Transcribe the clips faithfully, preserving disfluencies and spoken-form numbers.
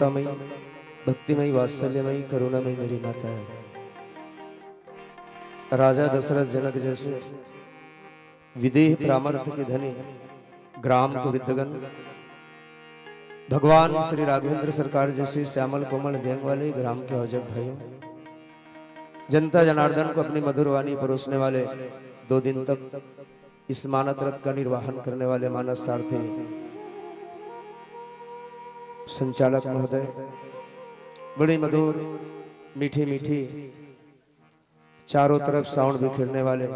ममतामयी, भक्तिमयी, वात्सल्यमयी, करुणामयी मेरी माता है। राजा दशरथ जनक जैसे विदेह परामर्थ के धनी ग्राम के वृद्धगण, भगवान श्री राघवेंद्र सरकार जैसे श्यामल कोमल देंग वाले ग्राम के औजक भाइयों, जनता जनार्दन को अपनी मधुर वाणी परोसने वाले, दो दिन तक इस मानस रथ का निर्वाहन करने वाले मानस सारथी संचालक महोदय, बड़ी मधुर मीठी मीठी चारों तरफ साउंड बिखेरने वाले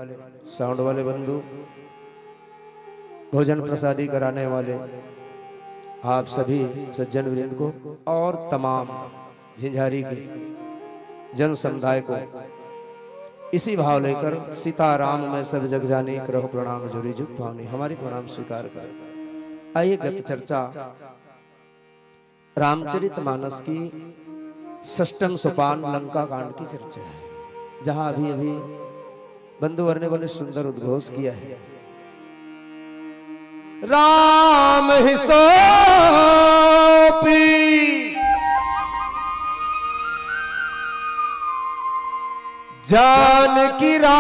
साउंड वाले बंधु, भोजन प्रसादी कराने वाले आप सभी सज्जन वृंद को और तमाम झिंझारी के जन समुदाय को इसी भाव लेकर सीताराम में सब जग जानी, करहु प्रणाम जोरी जुग पावनी, हमारी प्रणाम स्वीकार कर। आइए गत चर्चा रामचरित मानस की षष्टम सोपान लंका कांड की चर्चा है, जहां अभी अभी बंधुवर ने बड़े सुंदर उद्घोष किया है। राम ही सोपी जानकी राम,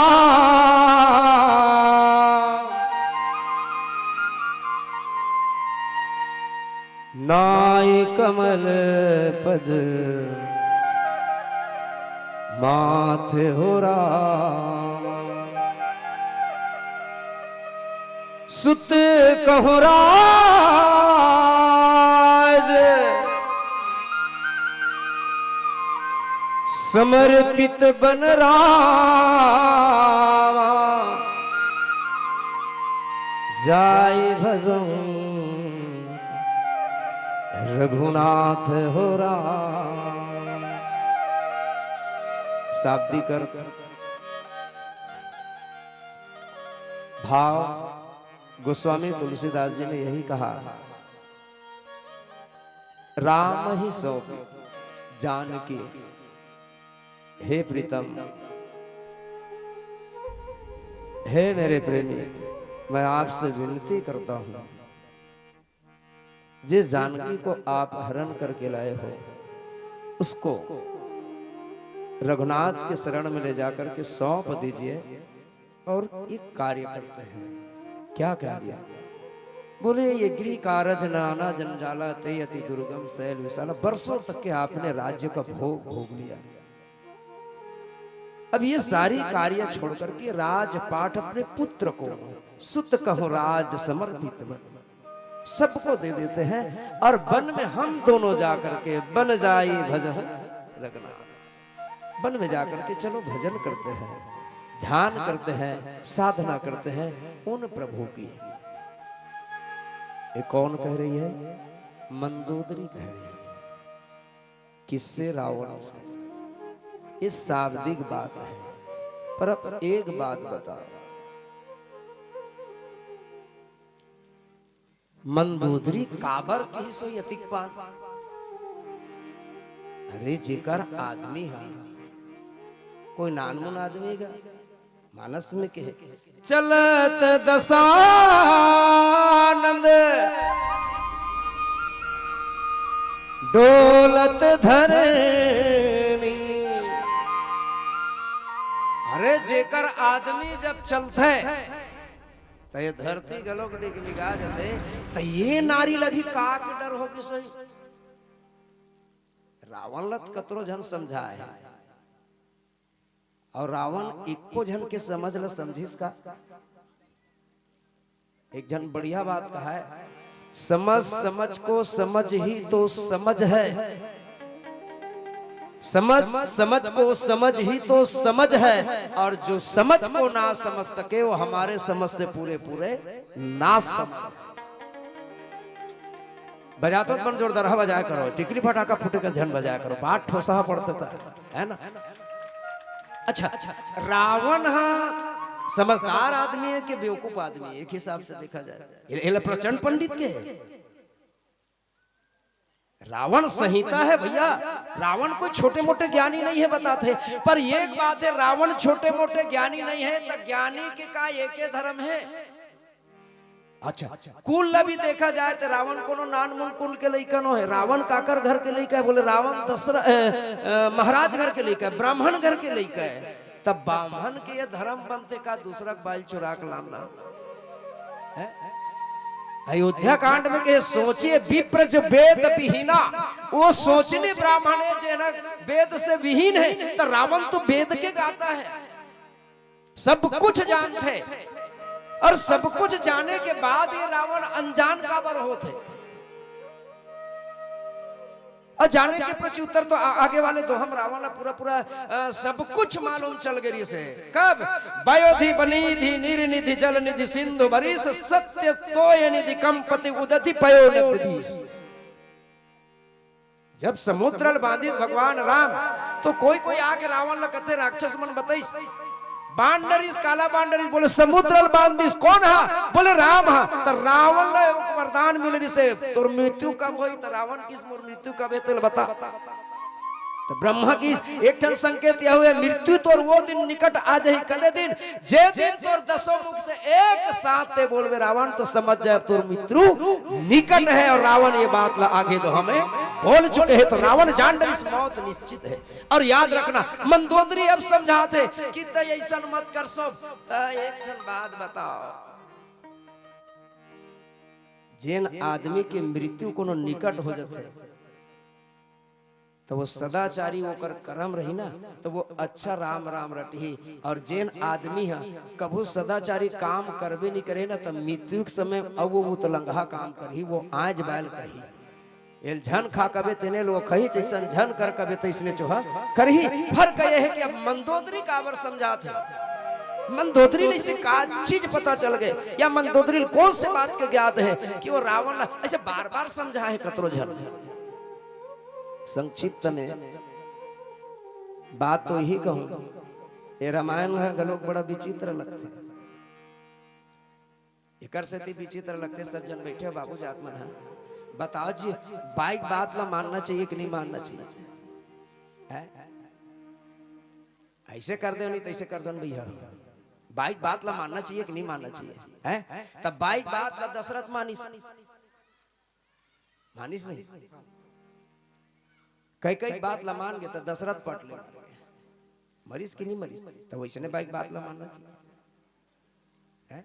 नाई कमल पद माथ हो राम। सुत कहु राज समर्पित बन रावा, जाय भजहु रघुनाथ हो राम। शाब्दिक अर्थ भाव गोस्वामी तुलसीदास जी ने यही कहा, राम ही सौंप जानकी, हे प्रीतम, हे मेरे प्रेमी, मैं आपसे विनती करता हूं, जिस जानकी को आप हरण करके लाए हो, उसको रघुनाथ के शरण में ले जाकर के सौंप दीजिए और एक कार्य करते हैं। क्या कार्य? बोले, ये गृह कारज नाना जंजाला, ते अति दुर्गम शैल विशाला। बरसों तक के आपने राज्य का भोग भोग लिया, अब ये सारी कार्य छोड़ करके राजपाट अपने पुत्र को, सुत कहु राज समर्पित बन, सबको दे देते हैं और वन में हम दोनों जा करके बन जाई भजहु रघुनाथ। वन में जा करके चलो भजन करते हैं, ध्यान करते हैं, साधना करते हैं उन प्रभु की। ये कौन कह रही है? मंदोदरी कह रही है। किससे? रावण से। ये शाब्दिक बात है, पर अब एक बात बताओ, मंदोदरी काबर किहिस होही अतिक पान? अरे, जेकर आदमी ह, कोई नानमुन आदमी गा, मानस में कहे, चलत दशानंद डोलत धरणी। अरे, जेकर आदमी जब चलथे, त ये धरती घलोक डिगमिगा जथे, त ये नारी ल भी का के डर होगे सोई? रावण ल त कतरो झन समझाए हे, अउ रावण एको झन के समझ ल समझिस का? एक झन बढ़िया बात कहा है, समझ समझ को समझ ही तो समझ है, समझ समझ को समझ ही तो समझ है, और जो समझ को ना समझ सके वो हमारे समझ से पूरे पूरे ना समझ। बजात हो त बन जोरदार, हा बजाया करो, टिकली फटाका फुटे का झन बजाया करो, बात ठोसा पड़ता था, है ना? अच्छा, रावण हा समझदार आदमी है कि बेवकूफ आदमी है? एक हिसाब से देखा जाए, ये, ये प्रचंड पंडित के है। रावण संहिता है भैया, रावण कोई छोटे मोटे ज्ञानी नहीं है बताते, पर एक बात है, रावण छोटे मोटे ज्ञानी नहीं है, तो ज्ञानी के का एक ही धर्म है? अच्छा, कुल ला भी देखा जाए तो रावण कोनो नानमुन कुल के लइका नो हे। रावण काकर घर के लइका हे? बोले, रावण दशरथ, ए, ए, महाराज घर के लइका हे, ब्राह्मण घर के लइका हे। तब ब्राह्मण के ये धर्म बनथे का दूसरा के बाल चुरा के लाना? हैं? अयोध्या कांड में कहे, सोचे विप्र जो वेद विहीना, वो सोचनी ब्राह्मण हे, जे ना वेद से विहीन हे, तो रावण तो वेद के गाता हे, सब कुछ जानथे, और सब कुछ जाने के बाद ये रावण अनजान काबर होथे? और जाने के प्रत्युत्तर तो आ-, आगे वाले दोहा म रावण ला पूरा पूरा, अ, सब कुछ मालूम चल गई से। कब? बयोधि बनिधि निरनिधि जल निधि सिंधु बरिस सत्य तोय निधि कंपति उदधि पयो नद बीस। जब समुद्र ल बांधिस भगवान राम, तो कोई कोई आके रावण ल कथे, राक्षस मन बताइस, बांध डरिस, काला बांध डरिस, बोले, समुद्र ल बांध दिस, कोन हा? बोले, राम हा। त रावण ल एक वरदान मिल रिसे, तोर मृत्यु कब होई? त रावण किस, मोर मृत्यु कब हे, तेल बता। त ब्रह्मा किस, एक ठन संकेत यह हुए, मृत्यु तोर वो दिन निकट आ जाही, कदे दिन, जे दिन तोर दसों मुख से एक साथ ते बोलबे रावण, तो समझ जाए तोर मृत्यु निकट है। और रावण ये बात ला आगे दोहा में बोल चुके हैं, तो रावण जान डरिस मौत निश्चित है। और याद रखना, मंदोदरी अब समझाथे कि तैं अइसन मत कर सब, त एक ठन बात बताओ, जेन आदमी के मृत्यु कोनो निकट हो जाथे, तो वो सदाचारी ओकर करम रही ना, तो वो अच्छा राम राम रटही। और जेन आदमी ह कभू सदाचारी काम करबे नहीं करे ना, तो मृत्यु के समय अब वो उतलंगहा काम करही, वो आंज बायल कही, एल झन खा कबे तेने लो खही, जैसन झन कर कबे तैसने चोहा करही। फर्क ये है कि अब मंदोदरी काबर समझात हे, मंदोदरी ले से का चीज पता चल गए, या मंदोदरी ले कौन से बात के ज्ञात है कि वो रावण ला ऐसे बार बार समझा है कतरो झन। संक्षिप्त में बात तो यही कहूं, ये रामायण ह घलोक बड़ा विचित्र लगथे। एकर सेती विचित्र लगथे, सब जन बैठे हो बाबू जात मन ह, बताओ जी, बाई के बात ला मानना चाहिए कि नहीं मानना चाहिए? हैं? ऐसे कर दे, नहीं तो ऐसे कर दो न भैया। बाई के बात ला मानना चाहिए कि नहीं मानना चाहिए? हैं? तब बाई के बात ला दशरथ मानिस, मानिस नहीं? कई कई बात ला मान गे त दशरथ पट ले मरिस कि नहीं मरिस? त वैसने बाई के बात ला मानना चाहिए। हैं?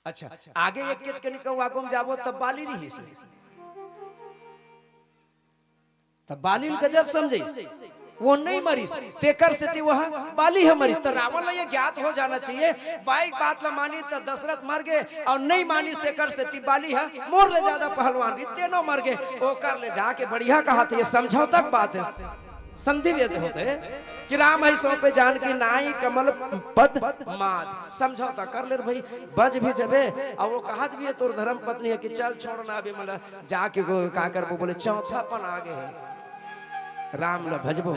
अच्छा, आगे एक केच के निकहुआ को हम जाबो तब बाली रहिस, तब बाली ल गजब समझिस, वो नहीं मरिस, तेकर सेती वह बाली ह मरिस। त रावण ला ये ज्ञात हो जाना चाहिए, बाई के बात ला मानी त दशरथ मर गे, और नहीं मानिस तेकर सेती बाली ह मोर ले ज्यादा पहलवान रही, तेनो मर गे, ओकर ले जाके बढ़िया कहा था, ये समझौता के बात है। संधि भेद होते कि राम ही सौंपे जानकी नाई कमल पद मात। समझौता कर ले रे भाई, बच भी जबे। और वो कहत भी है तोर धर्म पत्नी है कि चल छोड़ ना अभी, मतलब जाके को का करबो, बोले चौथापन आ गए है, राम ल भजबो।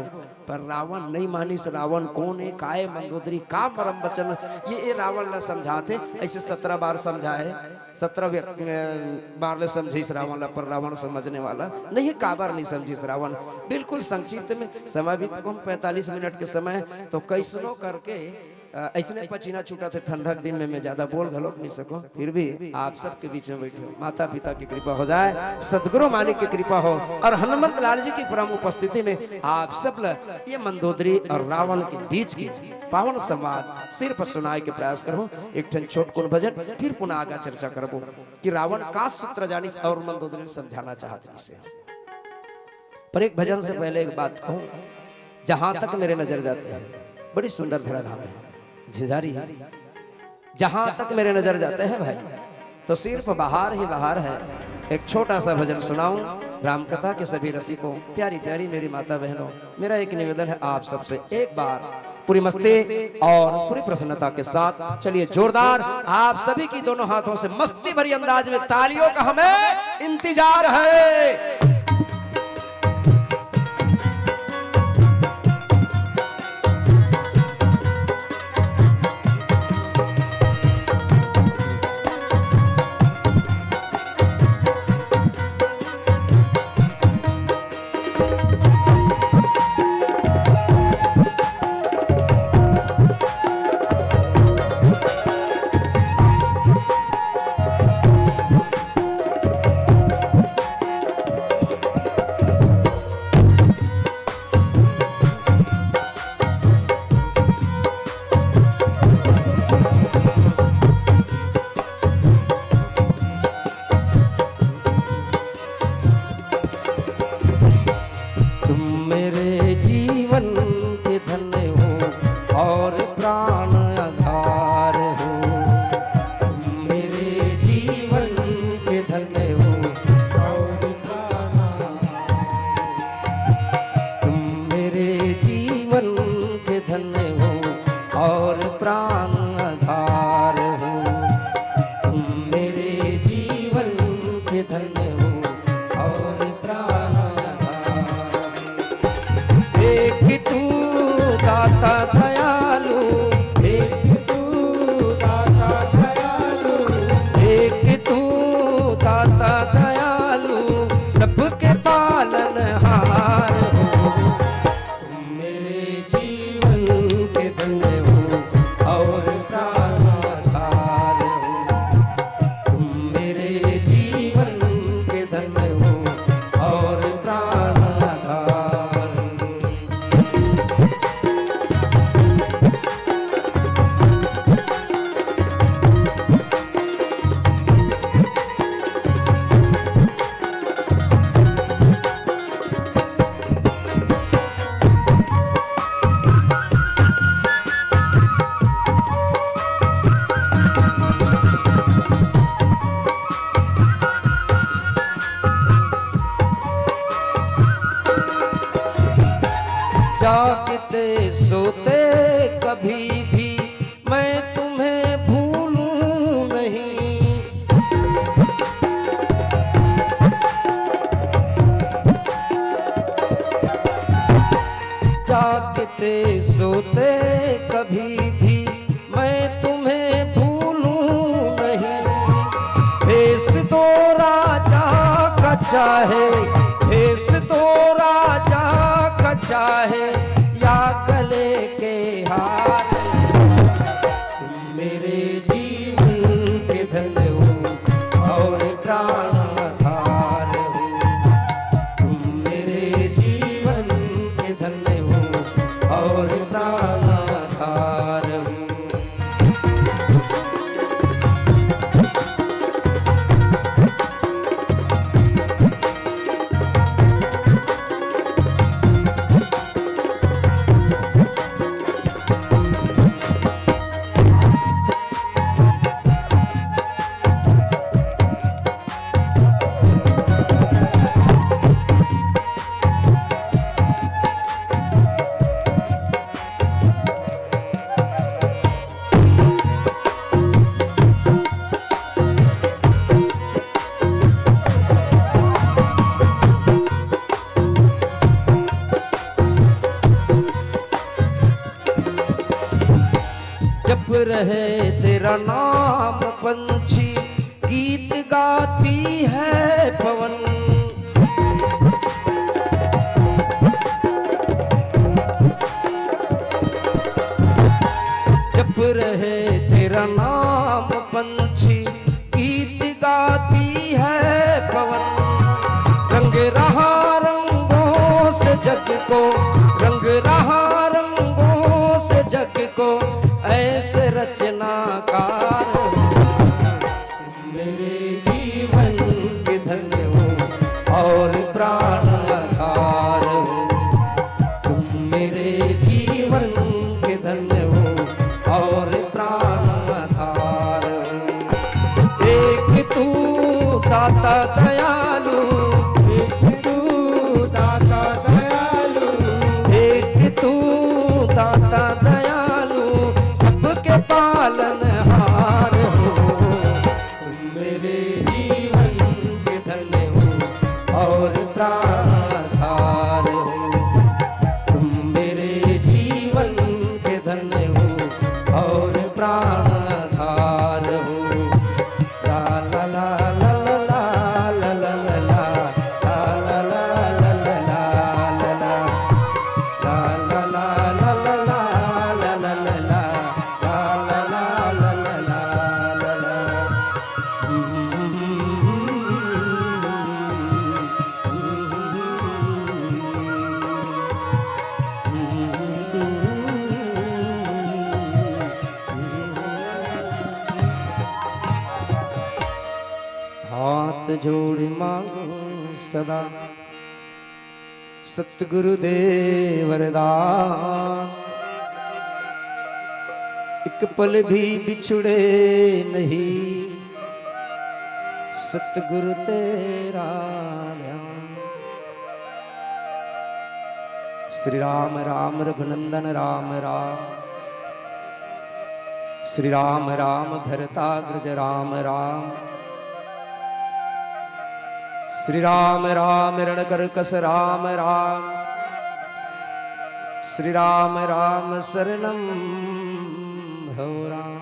पर रावण नहीं मानिस। रावण कौन है, काय मंदोदरी, का मरम वचन, ये, ये रावण ल समझात हे। ऐसे सत्रह बार समझाए, सत्रह व्यक्ति, अ, बार ले समझिस रावण ला, पर रावण समझने वाला नहीं है। काबर नहीं समझिस रावण? बिल्कुल संक्षिप्त में समय भी कम, पैंतालीस मिनट के समय, तो कैसनो करके, अ, ऐसने पसीना छूटत हे ठंडा के दिन में, मैं ज्यादा बोल घलोक नहीं सकूं, फिर भी आप सबके बीच में बैठे हो, माता पिता की कृपा हो जाए, सदगुरु मालिक की कृपा हो और हनुमंत लाल जी की परम उपस्थिति में आप सब ल ये मंदोदरी और रावण के बीच की पावन संवाद सिर्फ सुनाए के प्रयास करहूं। एक ठन छोटकुन भजन, फिर पुनः आगा चर्चा करबो कि रावण का सूत्र जानिस और मंदोदरी ल समझाना चाहत हे इसे। पर एक भजन से पहले एक बात कहूं, जहां तक मेरे नजर जाते हैं, बड़ी सुंदर धराधाम है झिंझारी, जहां तक मेरे नजर जाते हैं भाई, तो सिर्फ बहार ही बहार है। एक छोटा सा भजन सुनाऊं रामकथा के सभी रसिकों, प्यारी प्यारी मेरी माता बहनों, मेरा एक निवेदन है आप सबसे, एक बार पूरी मस्ती और पूरी प्रसन्नता के साथ चलिए जोरदार आप सभी की दोनों हाथों से मस्ती भरी अंदाज में तालियों का हमें इंतजार है। मेरे जीवन के धन हो और प्राण आधार हो। मेरे जीवन के धन हो और प्राण आधार हो। तुम मेरे जीवन के धन हो और प्राण आधार हो। तुम मेरे जीवन के धन हो और प्राण आधार। एक तू दाता दयालु, एक तू दाता दयालु, एक तू दाता दयालु, सबके पालनहार हो। मेरे जीवन के धन हो और प्राण आधार हो। तुम मेरे जीवन के धन हो और प्राण आधार हो। जागते सोते कभी भी मैं तुम्हें भूलूं नहीं। जागते सोते कभी भी मैं तुम्हें भूलूं नहीं। भेष तो राजा का चाहे, भेष तो राजा का चाहे, या गले के हार। तुम मेरे जीवन के धन हो और प्राण आधार हो। तुम मेरे जीवन के धन हो और प्राण आधार हो। जप रहे तेरा नाम पंछी, गीत गाती है पवन। जप रहे तेरा नाम पंछी, गीत गाती है पवन। रंग रहा रंगों से जग को, रंग रहा रंगों से जग को, ऐसे रचनाकार। मेरे जीवन के धन हो और प्राण आधार हो। तुम मेरे जीवन के धन हो और प्राण आधार हो। एक तू दाता दयालु, एक तू दाता दयालु, एक तू दाता दयालु, सबके पालनहार हो। मेरे जीवन के धन हो और प्राण आधार हो। तुम मेरे जीवन के धन हो और प्राण आधार हो। ला ला ला ला ला ला ला ला ला ला। हाथ जोड़ मांगो सदा, सतगुरुदेव वरदान, एक पल भी बिछुड़े नहीं, सतगुरु तेरा ध्यान। श्री राम राम रघुनंदन राम राम, श्री राम राम भरताग्रज राम राम, श्री राम राम रणकरकस राम राम, श्री राम राम शरणम भव राम।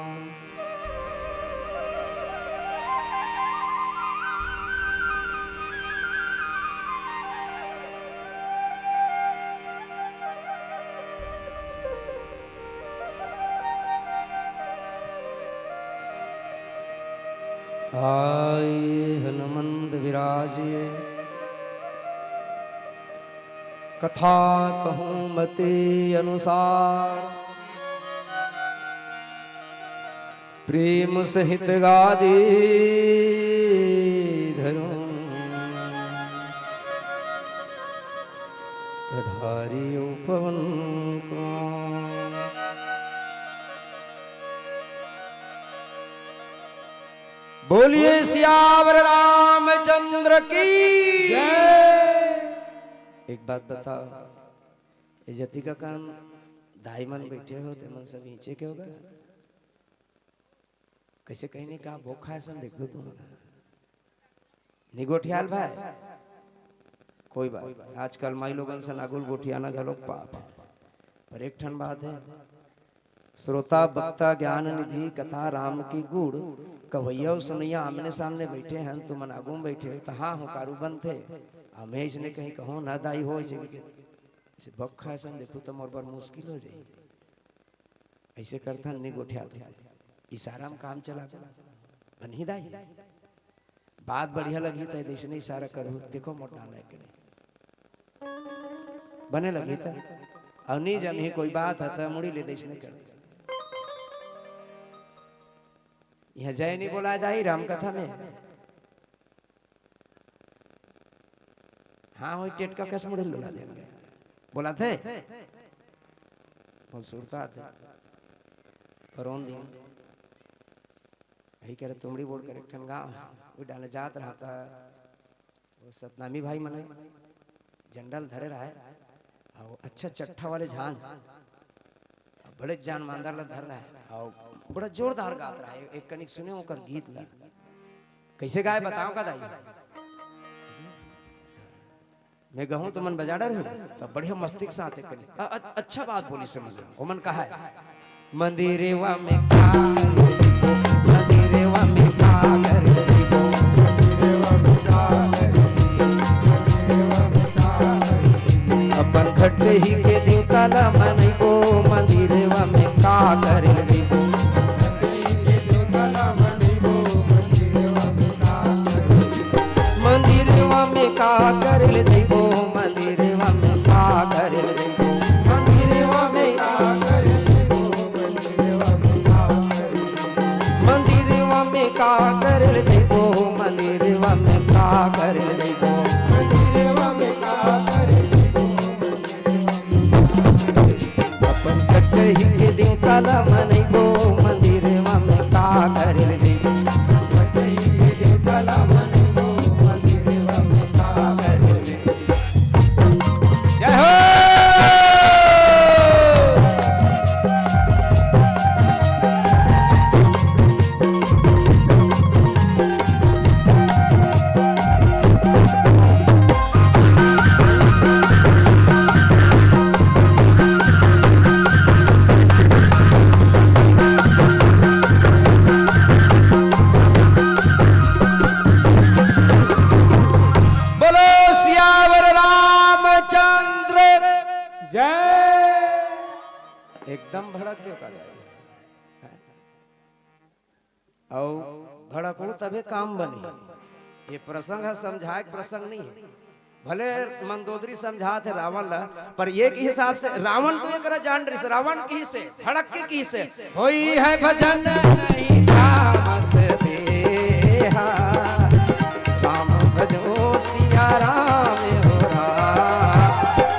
आए हनुमंत विराजे, कथा कहूँ मति अनुसार, प्रेम सहित गादी धरूं। पधारियो पवन कुमार। बोलिए सियावर रामचंद्र की। एक बात बताओ, ये जतिका कान दाई मन बैठे हो, ते मन सब नीचे के होगा? कैसे कहीं नहीं कहा, भोखा है सन, देख दो तुम। निगोठियाल भाई, कोई बात नहीं। आजकल माई लोगन सन आगुल गोठियाना घलो पाप है। पर एक ठन बात है, श्रोता वक्ता ज्ञान निधि कथा राम की गुण, कवैया अउ सुनैया आमने सामने बैठे हैं, तुमन आगू में बैठे हो, तो हाँ हो कारू बनथे। अमेश ने कहीं कहो ना दाई हो, ऐसे करके, ऐसे भोखा है सन, देखो तो मोर बर मुश्किल हो जाए। ऐसे करथन, नहीं गोठियात होते। इशारा में काम चला, बनही दाई। बात बढ़िया लगही त दइसने इशारा करू, देखो मोर डाल है कि नहीं। बने लगही त, अउ नहीं जमही कोई बात है त मुड़ी ले दइसने कर। यहाँ जय नहीं बोलाय दाई राम कथा में। हाँ, वही टेटका कस मुड़ी लुला देंगे। बोलाथे? बोल सुरता आथे। परोन दिन। यही करे तुमड़ी बोल कर एक ठन गाँव है। वो डाले जात रहता। वो सतनामी भाई मने झंडा ल धरे रहे। अउ अच्छा चट्ठा वाले झांझ। बड़े जान मांदर ला धर रहे। अउ बड़ा जोरदार गात रहे। एक कनिक सुने ओकर गीत ला। कैसे गाए बताओ का दाई? मैं गहूं तो मन बजा डर हूं, तब बढ़िया मस्ती के साथ एक कनिक। अ-, अ-, अच्छा बात बोली समझ। ओमन कहा है, मंदिरवा में का कर दीबो, मंदिरवा में का कर दीबो, मंदिरवा में का कर दीबो, मंदिरवा में का कर दीबो। अपन खटही के देवता ला मनइबो, मंदिरवा में का कर दीबो। खटही के देवता ला मनइबो, मंदिरवा में का कर दीबो। मंदिरवा में का कर दीबो, मंदिरवा में का कर दीबो, मंदिरवा में का कर दीबो, मंदिरवा में का कर दीबो, मंदिरवा में का कर दीबो, मंदिरवा में का कर दीबो, मंदिरवा में का कर दीबो। अपन कटही के देवता ला मनइबो, मंदिरवा में का कर दीबो। कटही के देवता ला मनइबो, मंदिरवा में का कर दीबो। जय हो। बोलो सियावर रामचंद्र। जय। एकदम भड़क के का जाए। अउ भड़कहू तभे काम बनही। ये प्रसंग है, समझाए के प्रसंग नहीं है। भले मंदोदरी समझात हे रावण ला, पर एक हिसाब से रावण तो एकरा जान रहिस, रावण कहिसे, भड़क के कहिसे, "होई है भजन नहीं राम से देहा, राम भजो सिया राम हो राम।"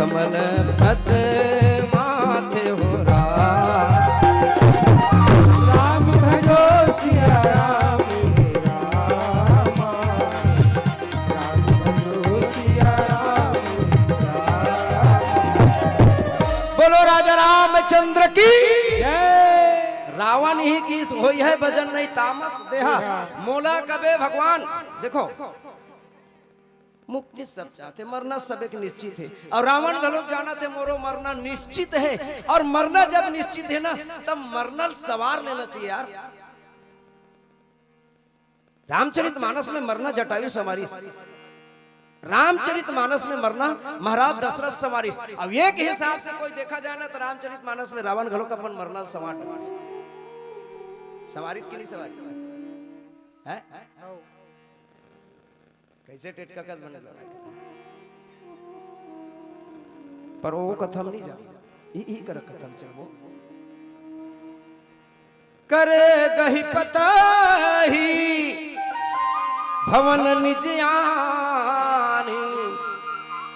कमल पत माथे हो राम। राम भजो सिया राम, राम। राम भजो सिया राम, राम। बोलो राजा रामचंद्र की। रावण ही किस होई है भजन नहीं तामस देहा। मोला कबे भगवान, देखो, मुक्ति सब चाहथे, मरना सब एक निश्चित हे। अउ रावण घलोक जानत हे, मोरो मरना निश्चित हे। अउ मरना जब निश्चित हे ना, तब मरना ल सवार लेना चाहिए यार। रामचरित मानस में मरना जटायु संवारिस, रामचरित मानस में मरना महाराज दशरथ संवारिस। अब एक हिसाब से कोई देखा जाए ना, तो रामचरित मानस में रावण घलोक अपन मरना संवार डारिस। संवारिस कि नहीं संवारिस? हैं? कैसे टेटका कस बने लगा? पर वो कथम नहीं जा, ई, ई कर कथम चलबो। करे गही पता ही भवन निज आनी,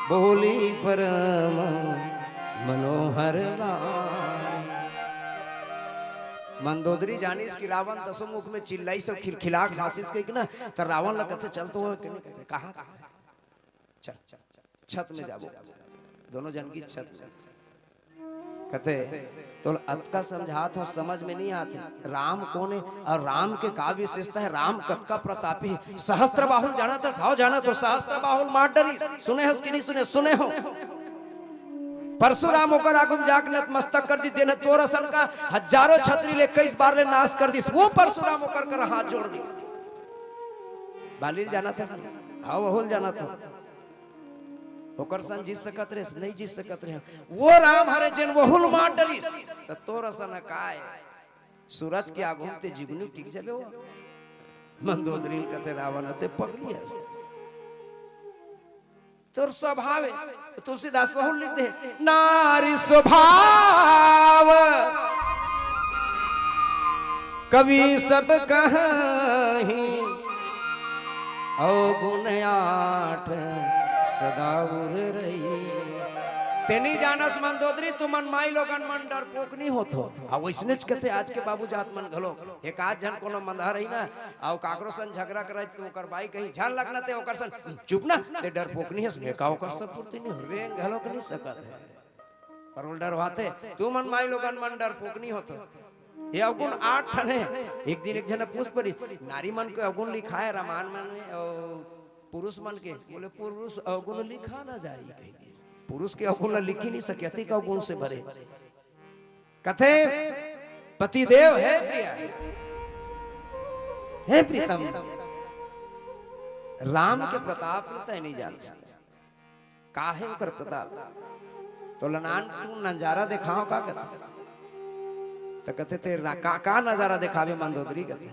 बोली परम मनोहर बानी। मंदोदरी जानिस कि रावण दसो मुख में चिल्लाइस अउ खिलखिला के हाँसिस कहिके ना, त रावण ला कथे, "चल तो," कहिके कथे, "कहाँ, कहाँ?" चल, छत में जाबो। दोनों जन की छत में। कथे, "तोला अतका समझात हों, समझ में नहीं आत हे। राम कोन हे अउ राम के का विशेषता हे? राम कतका प्रतापी हे। सहस्त्र बाहुल जानत हस? हव, जानत हों, सहस्त्र बाहुल मार डरिस। सुने हस कि नहीं सुने? सुने हों।" परशुराम ओकर आगू म जाके नतमस्तक कर दिस, जेन ह तोर असन का हजारों छतरी ल इक्कीस बार ले नाश कर दिस, वो परशुराम ओकर करा हाथ जोड़ दिस। बाली ल जानत हस? हव, वहू ल जानत हों। ओकर सन जीत सकत रहेस? नहीं जीत सकत रहे। वो राम हरे जेन वहू ल मार डरिस, त तोर असन काय? सूरज के आगू म ते जुगनू टिक जाबे वो। मंदोदरी ल कथे, "रावण, ते पगली हस।" तोर स्वभाव हे। तुलसीदास बहुत लिखते हैं, "नारी स्वभाव कवि सब कहाही, अवगुण आठ सदा उर रही।" ते नहीं जानस मंदोदरी, तुमन माई लोगन मन डरपोकनी होथो। आ वइसनेच कथे आज के बाबू जात मन घलो, एक आध झन कोनो मंदहा रही ना, अउ काकरो सन झगरा करय, त ओकर बाई कही, "झन लगना ते ओकर सन।" "चुप ना, ते डरपोकनी हस, में का ओकर सन पूर्ति नहीं हो, रेंग घलोक नहीं सकत हे।" पर ओला डरवाथे, तुमन माई लोगन मन डरपोकनी होथो। ये अवगुण आठ ठन हे। एक दिन एक झन पूछ परिस, "नारी मन के अवगुण लिखाय रामायण मन में अउ पुरुष मन के?" बोले, "पुरुष अवगुण लिखा ना जाही," कहि दिस। पुरुष के अवगुण ला लिखी नहीं सके, अतिक अवगुण से भरे। कथे, पतिदेव हे प्रिया, हे प्रीतम, राम के प्रताप ल तैं नहीं जान सकस। का हे ओकर प्रताप? तोला नान तू नजारा देखाओं का कथे? त कथे, "ते रा-, का, का नजारा देखाबे मंदोदरी?" कथे।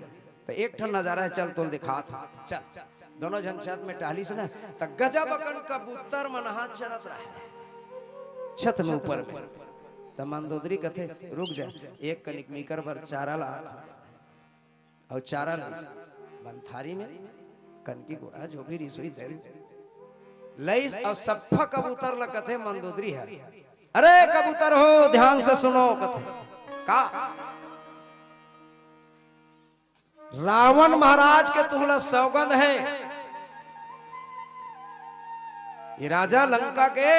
त एक ठन नजारा हे, चल तोला देखात हों। चल। दोनों झन छत में टहलिस ना, त गजब अकन कबूतर मन ह चरत रहे छत में ऊपर में। त मंदोदरी कथे, "रुक जा, एक कनिक मीकर बर चारा ला।" अउ चारा लइस, बंथारी में कनकी गोड़ा जो भी रिसोई दे लइस, अउ सफ्फा कबूतर ल कथे मंदोदरी ह, "अरे कबूतर हो, ध्यान से सुनो," कथे, "का?" "रावण महाराज के तुमला सौगंध हे, ये राजा लंका के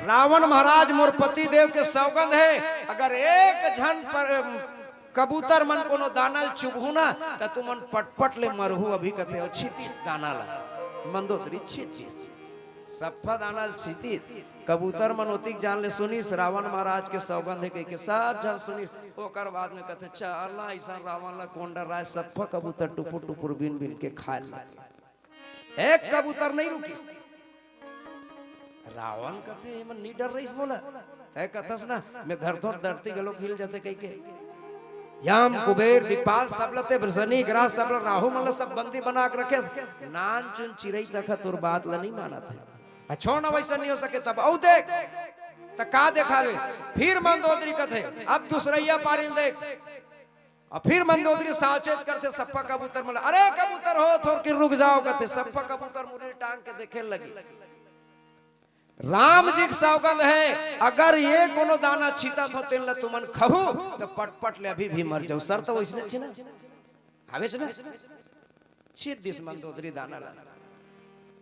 रावण महाराज मोर पति देव के सौगंध हे, अगर एक झन पर कबूतर मन कोनो दाना ल चुभू ना, त तुमन पटपट ले मरहू अभी," कथे, अउ छितिस दाना ला, मंदोदरी छितिस, सफ्फा दाना ल छितिस। कबूतर मन ओतिक जान ले सुनिस, रावण महाराज के सौगंध हे कहिके सब झन सुनिस। ओकर बाद में कथे, "चल ना, अइसन रावण ला कोन डराय?" सफ्फा कबूतर टुपुर टुपुर बिन बिन के खाय लगे। एक कबूतर नहीं रुकिस। रावण कथे, "एमन नहीं डर रहिस मोला। तैं कथस ना, में धरथों धरती घलोक हिल जथे कहिके। यम, कुबेर, दिक्पाल सब ल ते, वृषणी, ग्रह सब ल, राहु मन ल सब बंदी बना के रखेस। नान चुन चिरई तक ह तोर बात ल नहीं मानत हे। आ छोड़ ना, वइसन नहीं हो सके तब। अउ देख, त का देखाबे?" फिर मंदोदरी कथे, "अब दूसरइया पारी ल देख।" अउ फिर मंदोदरी सावचेत करथे सफ्फा कबूतर मन ल, "अरे कबूतर हो, थोरकिन रुक जाव," कथे। सफ्फा कबूतर मुड़ी टांग के देखे लगे। राम जी के सौगंध हे, अगर ये कोनो दाना छीतत हो, तेन ल तुमन खहू, त पटपट ले अभी भी मर जाहू। शर्त वइसने छे ना, हावेच ना? छीत दिस मंदोदरी दाना ल।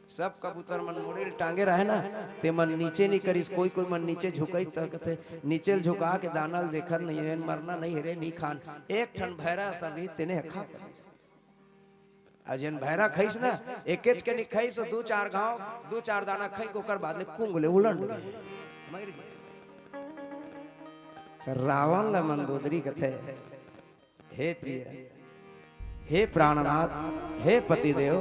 सब कबूतर मन मुड़ी ल टांगे रहे ना, ते मन नीचे नइ करिस, कोई कोई मन नीचे झुकइस, त कथे, "नीचे ल झुका के दाना ल देखत नइ हे, मरना नइ हे रे, नइ खान।" एक ठन भैरा असन रहिस, तेने ह खा करिस। अउ जेन भैरा खइस ना, एकेच के नइ खइस, दू चार घांव, दू चार दाना खइस, ओकर बाद ले कुंग ले उलंड गे, मर गे। त रावण ल मंदोदरी कथे, "हे प्रिय, हे प्राणनाथ, हे पतिदेव,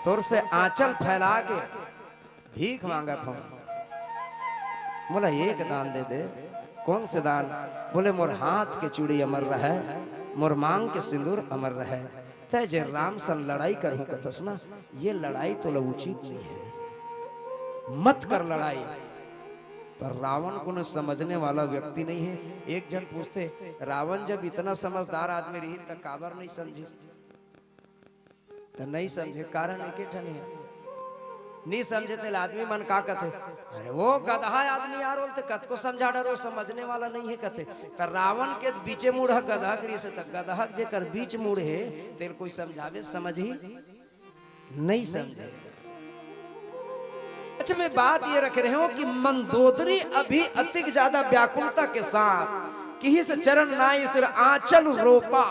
तोर से आंचल फैला के भीख मांगत हंव, मोला एक दान दे दे।" "कौन से दान?" बोले, "मोर हाथ के चूड़ी अमर रहय, मोर मांग के सिंदूर अमर रहय। तैं जे राम सन लड़ाई करहूं कथस ना, ये लड़ाई तोला उचित नइ हे, मत कर लड़ाई।" पर रावण कोनो समझने वाला व्यक्ति नइ हे। एक झन पूछथे, "रावण जब इतना समझदार आदमी रहिस, त काबर नइ समझिस?" त नइ समझे, कारण एके ठन हे, नइ समझे। तेला आदमी मन का कथे, "अरे वो गदहा आदमी यार, ओला त कतको समझा डर, वो समझने वाला नइ हे," कथे। त रावण के बीचे मुड़ ह गदहा के रिहिस हे, त गदहा के जेकर बीच मुड़ हे, तेला कोई समझावे, समझही? नइ समझे। अच्छा, मैं बात ये रख रहे हूं कि मंदोदरी अभी अतिक ज्यादा व्याकुलता के साथ किहिस, "चरण नाई सिर आंचल रोपा।"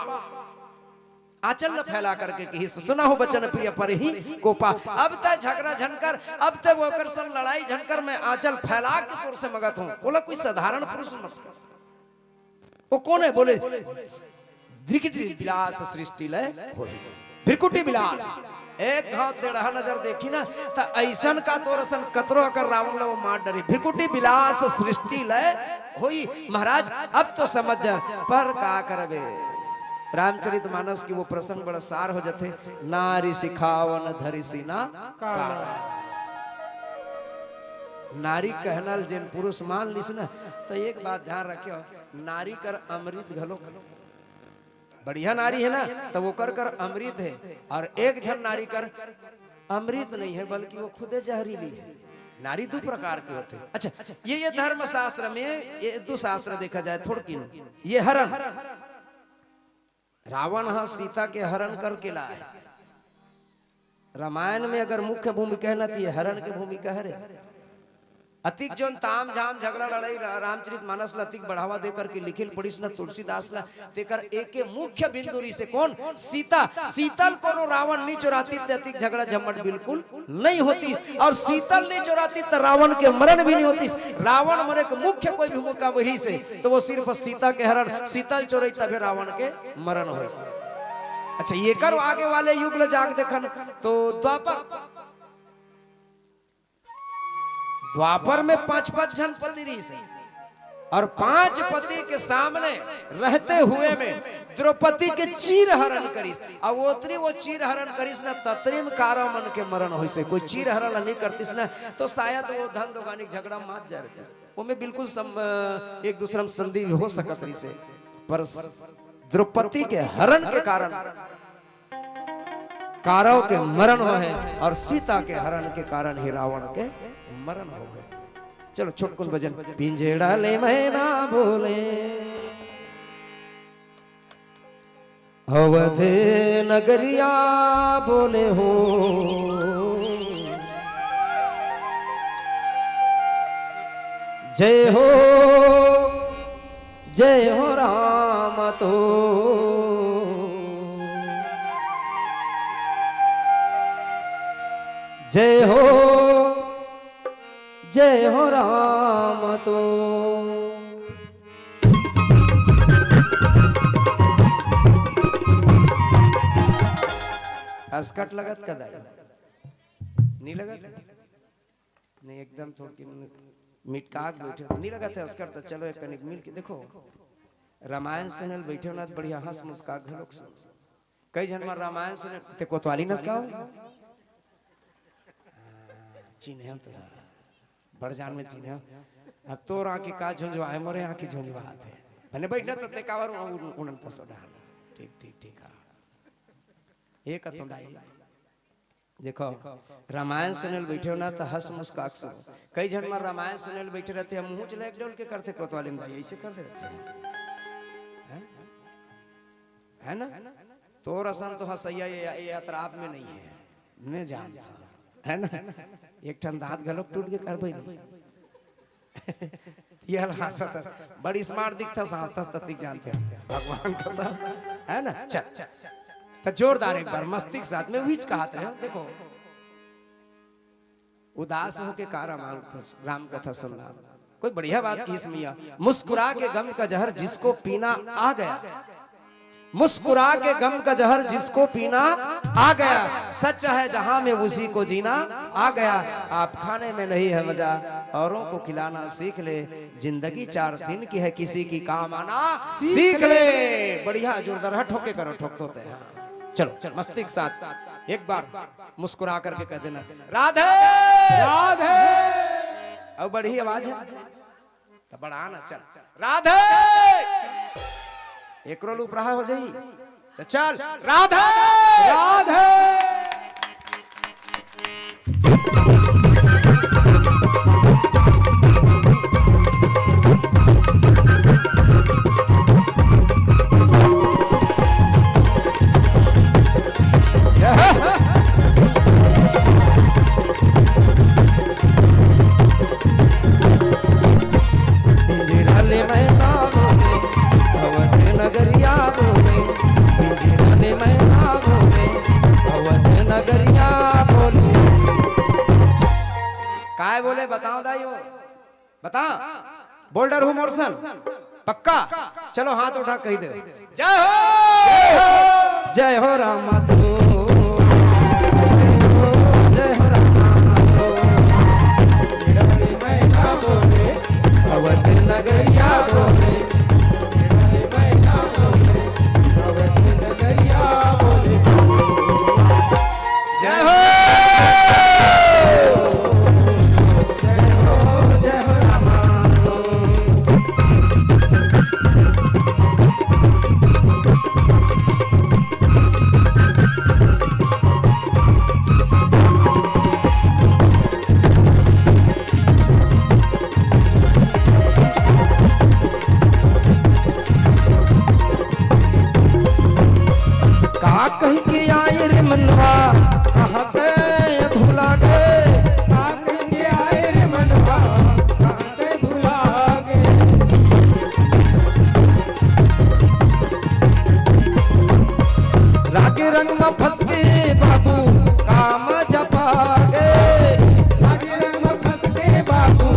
आंचल ल फैला करके किहिस, "सुनहु बचन प्रिय परहि कोपा।" अब तैं झगड़ा झन कर, अब तैं ओकर संग लड़ाई झन कर, मैं आंचल फैला के तोर से मंगत हंव। ओला कोई साधारण पुरुष मत कर। वो कोन हे? बोले, "भृकुटि बिलास सृष्टि लय होही।" भृकुटि बिलास, एक घांव टेढ़ा नजर देखही ना, त अइसन का तोर असन कतरो अकन रावण ल वो मार डरही। भृकुटि बिलास सृष्टि लय होही। महाराज, अब तो समझ जा, पर का करबे? रामचरित मानस के वो प्रसंग बड़ा सार हो जाथे, "नारी सिखावन धरिस ना कान।" नारी कहना ल जेन पुरुष मान लिस ना, त एक बात ध्यान रखियो, नारी कर अमृत घलो, बढ़िया नारी हे ना, त ओकर कर अमृत हे, अउ एक झन नारी कर अमृत नइ हे, बल्कि वो खुदे जहरीली हे। नारी दू प्रकार के होथे। अच्छा, ये, ये धर्मशास्त्र में ये दू शास्त्र देखा जाए थोड़किन। ये हरण, रावण ह सीता के हरण करके लाय। रामायण में अगर मुख्य भूमिका हे ना, त ये हरण के भूमिका हरे। अतिक जोन ताम झाम झगड़ा लड़ाई रा-, रामचरित मानस ल अतिक बढ़ावा दे करके लिखे ल पड़िस न तुलसीदास ल, तेकर एके मुख्य बिंदु रिहिसे कोन? सीता। सीता ल कोनो रावण नइ चोरातिस त अतिक झगड़ा झम्मट बिल्कुल नइ होतिस। अउ सीता ल नइ चोरातिस त रावण के मरण भी नइ होतिस। रावण मरे के मुख्य कोई भूमिका रिहिसे त वो सिर्फ सीता के हरण, सीता ल चोरई तभे रावण के मरण होइस। अच्छा, एकर आगे वाले युग ल जाके देखन त द्वापर, द्वापर में पांच पांच झन पति रिहिसे, अउ पांच पति के सामने रहते हुए में द्रौपदी के चीर हरण करिस। अउ ओतरी वो चीर हरण करिस न, ततरी में कारा मन के मरण होइसे। कोई चीर हरण ल नइ करतिस न, त शायद वो धन दोगानी के झगड़ा मात जाय रहतिस। ओमे बिल्कुल सम-, एक दूसरा में संधि हो सकत रिहिसे, पर द्रौपदी के हरण के कारण कारा के मरण होहे अउ सीता के हरण के कारण ही रावण के मरण होहे। चलो, छोटकुन भजन। पिंजड़ा ले मैना बोले, अवध नगरिया बोले हो, जय हो, जय हो राम तो। जय हो, जय हो राम तो। असकट लगत का दाई? नइ लगत? नइ, एकदम थोड़किन मिटका के बइठे। नइ लगत हे असकट, त चलो एक कनिक मिल के देखो। रामायण सुने ल बइठे हो ना, त बढ़िया हंस मुस्का घलोक सुन। कई झन मन रामायण सुने, ते कोतवाली नस का हो? हाँ, चिन्हे हो तोला। बड़ जान में चिन्हे हो। अब तोर आँखी का झुंझवाए, मोरे आँखी झुंझवात हे। भले बइठना त ते काबर उन-, उन-, उनन तसो डाल। ठीक, ठीक, ठीक, हाँ। ये कथों दाई। देखो, रामायण सुने ल बैठे हो ना, तो हंस मुस्का के सुनो। कई झन मन रामायण सुने ल बैठे रहते हैं, मुंह चला एक डोल के करते कोतवाली में, भाई, ऐसे करते रहते हैं। हैं? है ना? तोर असन तो हंसैया ये, ये अतराब में नहीं है, मैं जानता हूं, है ना? एक ठन दांत घलोक टूट के करबे नहीं। ये हंसत, बड़ी स्मार्ट दिखता, हंसत ततिक जानते हैं भगवान कसम, है ना? चल, तो जोरदार एक बार मस्ती के साथ में उहीच कहत रहे हो। देखो, उदास होके का रामायण कथा, राम कथा सुनना? कोई बढ़िया बात की इसमें, मुस्कुरा के गम का जहर जिसको पीना आ गया, मुस्कुरा के गम का जहर जिसको पीना आ गया, सच है जहां में उसी को जीना आ गया। आप खाने में नहीं है मजा, औरों को खिलाना सीख ले। जिंदगी चार दिन की है, किसी की काम आना सीख ले। बढ़िया, जोरदार, हाँ, ठोके करो, ठोक तो ते, हाँ। चलो, चलो, मस्ती के साथ एक बार मुस्कुरा करके कह देना, "राधे।" राधे। अब बड़ी आवाज है, तो बढ़ा ना, चल, "राधे।" एकरो लूप रहा हो जाई, तो चल, "राधे।" राधे। पिंजरा ले मैना बोले, अवध नगरिया बोले, पिंजरा ले मैना बोले, अवध नगरिया बोले। काय बोले बताओ दाई हो? बता, बोल्डर हूँ मोरसन, पक्का? चलो हाथ उठा कही दे, "जय हो, जय हो रामा तू, जय हो रामा तू।" अवध नगरिया बोले, अवध नगरिया बोले। जय हो। का कहि के आए रे मनवा, कहाँ ते भुला गे। का कहि के आए रे मनवा, कहाँ ते भुला गे। रागे रंग म फंस के बाबू, काम जपा गे। रागे रंग म फंस के बाबू,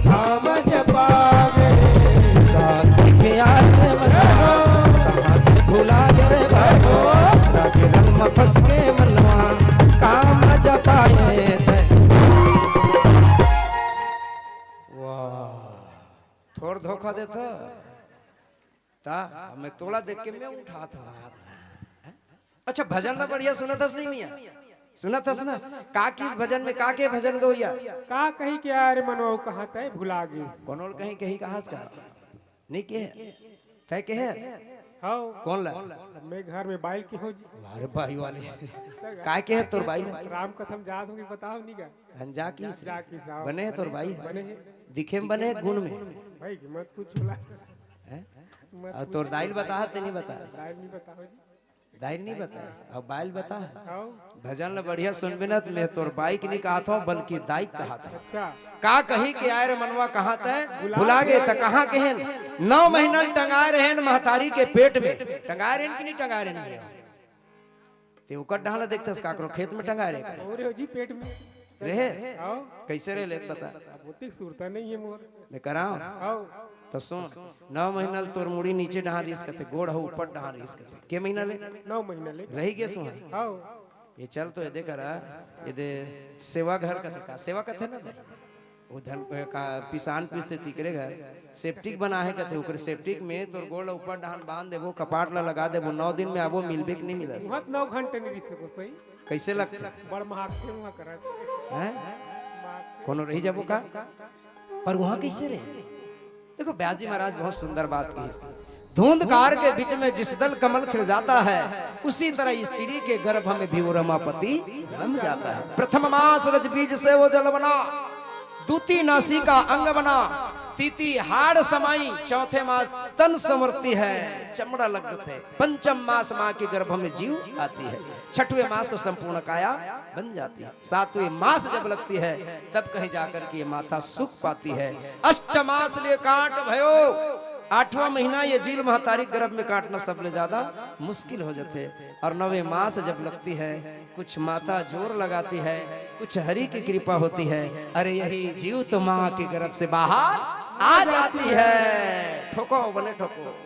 काम जपा गे। का कहि के आए रे मनवा, कहाँ ते भुला गे रे बाबू। रागे रंग म फंस के मनवा, काम जपा गे। वाह, थोर धोखा देथा। ता, मैं तोला देख के मैं उठात हूँ। अच्छा, भजन ला बढ़िया सुनत हस नहीं मिया? सुनत हस ना? का किस भजन में, का के भजन गवैया? का कहि के आए रे मनवा, कहाँ ते भुला गिस। कोनो ल कहीं, कहीं कहास का? नहीं के? तय के है? हव। कौन ला? मैं घर में बाइल के हो जी। अरे भाई वाले। काय के है तोर बाइल? राम कथा म जात हों कि बताओ नहीं का? हम जा की जा की साहब। बने है तोर बाइल? बने है। दिखे में बने है, गुण में? भाई की मत पूछो ला। हैं? मत और तोर पूछो। दाइल बता है, ते नहीं बता? दाइल नहीं बताओ जी। दाइल नहीं बता, अब बाइल बता। आओ। भजन ल बढ़िया सुनबे न, त मैं तोर बाइक नहीं कहत हूँ, बल्कि दाइक कहत हूँ। अच्छा। का कहि के आए रे मनवा, कहाँ ते भुला भुला गे, त कहाँ के हेन? नौ महीना ल टंगाए रहेन महतारी के पेट में। टंगाए रहेन कि नहीं टंगाए रहेन भैया? ते ओकर डहन ल देखथस, काकरो खेत में टंगाए रहे। अरे हो जी, पेट में। रहे? आओ। कैसे रहे ले बता। अब ओतिक सुरता नहीं है मोर। मैं कराओ? आओ। त सुन, नौ महीना ले तोर मुड़ी नीचे डहान रिहिस कथे, गोड़ ह ऊपर डहान रिहिस कथे। के महीना ले? नौ महीना ले। रहि गे सुन। आओ। ये चल तो ये दे करा, ये दे सेवा घर कथे का, सेवा कथे ना दे। वो धन पे का पिसान पिसथे तिकरे घर, सेप्टिक बना है कथे, ओकरे सेप्टिक में तोर गोड़ ल ऊपर डहान बांध देबो, कपाट ला लगा देबो, नौ दिन में आबो, मिलबे कि नहीं मिलस? उहाँ त नौ घंटे नहीं रिहिस हे गोसाई। कैसे लगथे? बड़ महात्म्य उहाँ करत। हैं? महात्म्य। कोनो रहि जाबो का? पर वहाँ कैसे रहे? देखो, ब्यास जी महाराज बहुत सुंदर बात की। धुंधकार के बीच में जिस दल कमल खिल जाता है, उसी तरह स्त्री के गर्भ में भी वो रमापति रम जाता है। प्रथम मास रज बीज से वो जल बना, दूती नासिका अंग बना, तीती हाड़ समाई, चौथे मास तन संवरती है, चमड़ा लगत है, पंचम मास माँ के गर्भ में जीव आती है, छठवें मास तो संपूर्ण काया बन जाती है। सातवें मास जब लगती है, तब कहीं जाकर के ये माता सुख पाती है। अष्टमास लिए काट भयो, आठवां महीना ये जील महतारी गर्भ में काटना सबले ज्यादा मुश्किल हो जाते। और नौवें मास जब लगती है, कुछ माता जोर लगाती है, कुछ हरि की कृपा होती है। अरे यही जीव तो माँ के गर्भ से बाहर आ जाती है। ठोको बने ठोको।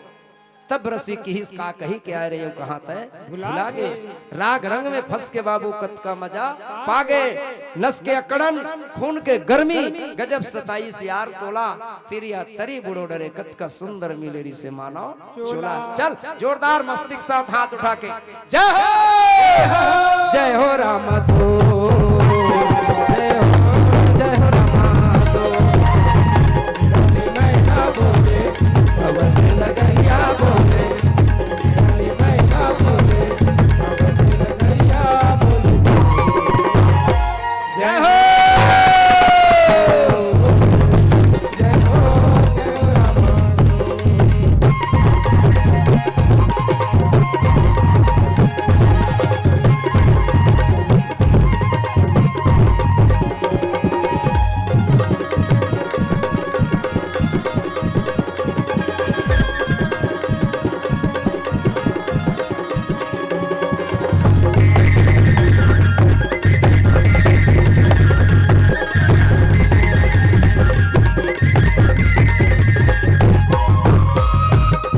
तब रसिक किहिस का कही के आय रे, यो कहाँ तय भुला भुला गे। गे। राग रंग में फंस के बाबू कतका मजा पा गे। नस के अकड़न, खून के गर्मी, गजब सताइस यार तोला। तिरिया तरी बुड़ो डरे, कतका सुंदर मिले रिसे मानव चोला। चोला। चल, जोरदार मस्ती के साथ हाथ उठा के जय हो, जय हो राम धो, जय हो, जय हो राम धो। मैना बोले, पवन लगैया बोले, मैना बोले, पवन लगैया बोले। जय हो।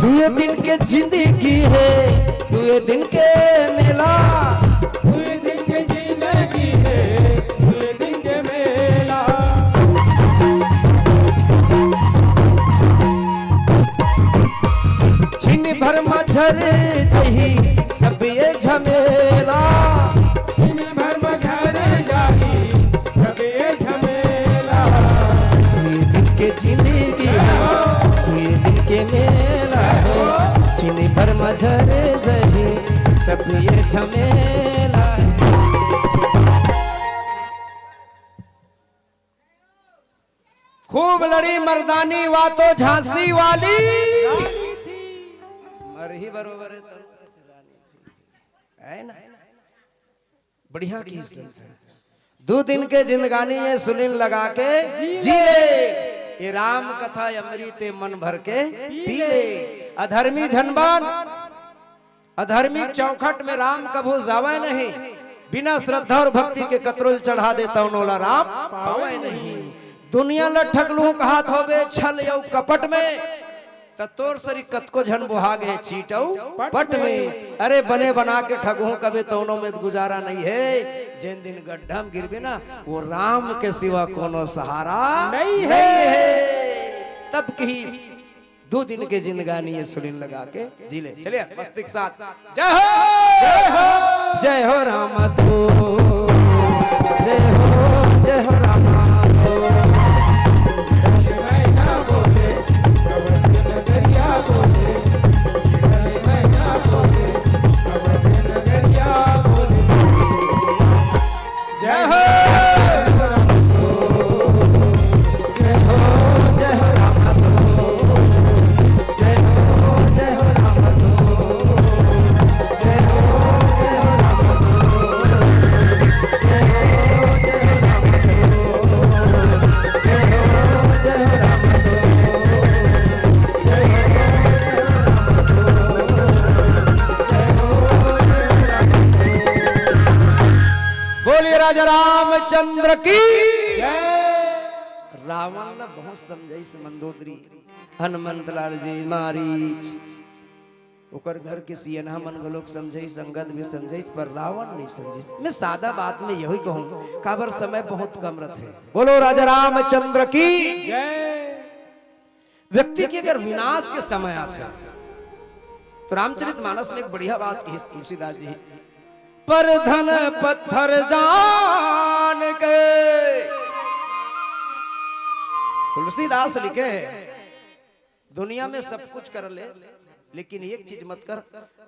दुए दिन के जिंदगी हे, दुए दिन के मेला। दुए दिन के जिंदगी हे, दुए दिन के मेला। छिन भर म झर जही सब ये झमेला। छिन भर म झर जाही सब ये झमेला। दुए दिन के जिंदगी हे, दुए दिन के मेला हे। छिन भर म झर जही सब ये झमेला हे। खूब लड़ी मर्दानी वा तो झांसी वाली। मरही बरोबर हे तो। हे ना? बढ़िया की संत हे। दू दिन के जिंदगानी ये सुनील लगा के जी ले। ये राम कथा अमृत ये मन भर के पी ले। अधर्मी झन बन, अधर्मी चौखट में राम कभू जावय नहीं। बिना श्रद्धा और भक्ति के कतरो ल चढ़ा दे तौनो ला राम पावय नहीं। दुनिया ल ठगलू कहात होबे छल अउ कपट में, त तोर सरी कतको झन बोहा गे चीट अउ पट में। अरे बने बना के ठगहूं कबे तौनो में गुजारा नहीं हे। जेन दिन गड्ढा में गिरबे ना, वो राम के सिवा कोनो सहारा नहीं हे। नहीं हे। तब कही दू दिन के जिंदगानी ये सुनील लगा के जी ले। चलिए मस्ती के साथ जय हो, जय हो, जय हो राम धो, जय हो, जय हो राम धो। जय हो। जय हो, जय हो राम धो। जय हो, जय हो राम धो। जय हो, जय हो राम धो। जय हो, जय हो राम धो। जय हो, जय हो राम धो। जय हो, जय हो राम धो। जय हो, जय हो राम धो। बोलिए राजा रामचंद्र की। रावण ला बहुत समझाइस मंदोदरी, हनुमंत लाल जी, मारीच, ओकर घर के सियनहा मन घलोक समझाइस, अंगद भी समझाइस, पर रावण नहीं समझाइस। मैं सादा बात में यही कहूँ, काबर समय बहुत कम रथे। बोलो राजा रामचंद्र की। व्यक्ति के अगर विनाश के समय आथे, तो रामचरित मानस में एक बढ़िया बात कही तुलसीदास जी, पर धन पत्थर जान के। तुलसीदास लिखे हे, दुनिया में सब कुछ कर ले, लेकिन एक चीज मत कर,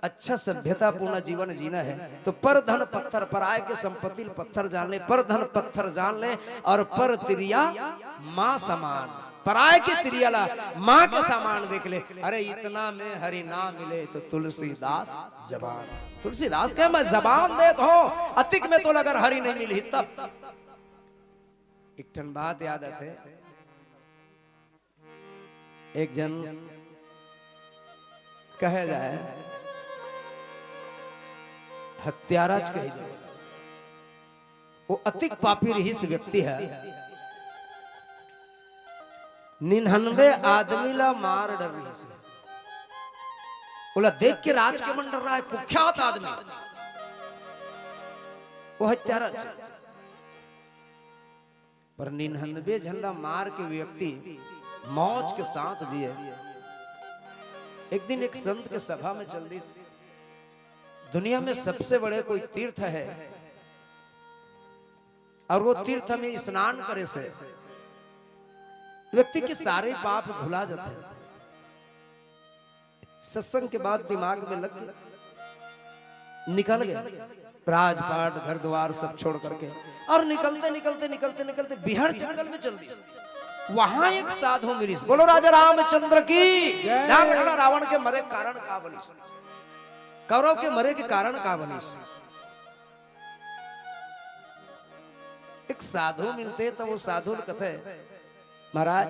अच्छा सभ्यतापूर्ण जीवन जीना है तो पर धन पत्थर, पराय के संपत्ति ल पत्थर जान ले, पर धन पत्थर जान ले, और पर तिरिया माँ समान, पराय के तिरिया ला माँ के समान देख ले। अरे इतना में हरि ना मिले तो तुलसीदास जबान। तुलसीदास कहे, मैं जबान देत हों, अतिक में तोला अगर हरि नहीं मिलही तब। एक ठन बात याद आथे, एक झन कहे जाए, हत्याराच कहे जाए, वो अतिक पापी रिहिस व्यक्ति हे, निन्यानवे आदमी ला मार डर रिहिस। ओला देख के राज के मन डर्राय, कुख्यात आदमी, वो हत्याराच। पर निन्यानवे झन ला मार के व्यक्ति मौज के साथ जिए। एक दिन एक संत के सभा में चल दिस, दुनिया में सबसे बड़े कोई तीर्थ है, और वो तीर्थ में स्नान करे से व्यक्ति के सारे पाप धुला जाते हैं। सत्संग के बाद दिमाग में लग गया, निकल गए, राजपाट, घर द्वार सब छोड़ करके, और निकलते, निकलते, निकलते, निकलते बिहार जंगल में चल दिस। वहां एक साधु मिलिस। बोलो राजा रामचंद्र की। ध्यान रखना, रावण के मरे के कारण का बनिस, कौरव के मरे के कारण का बनिस। एक साधु मिलथे त वो साधु ल कथे, महाराज,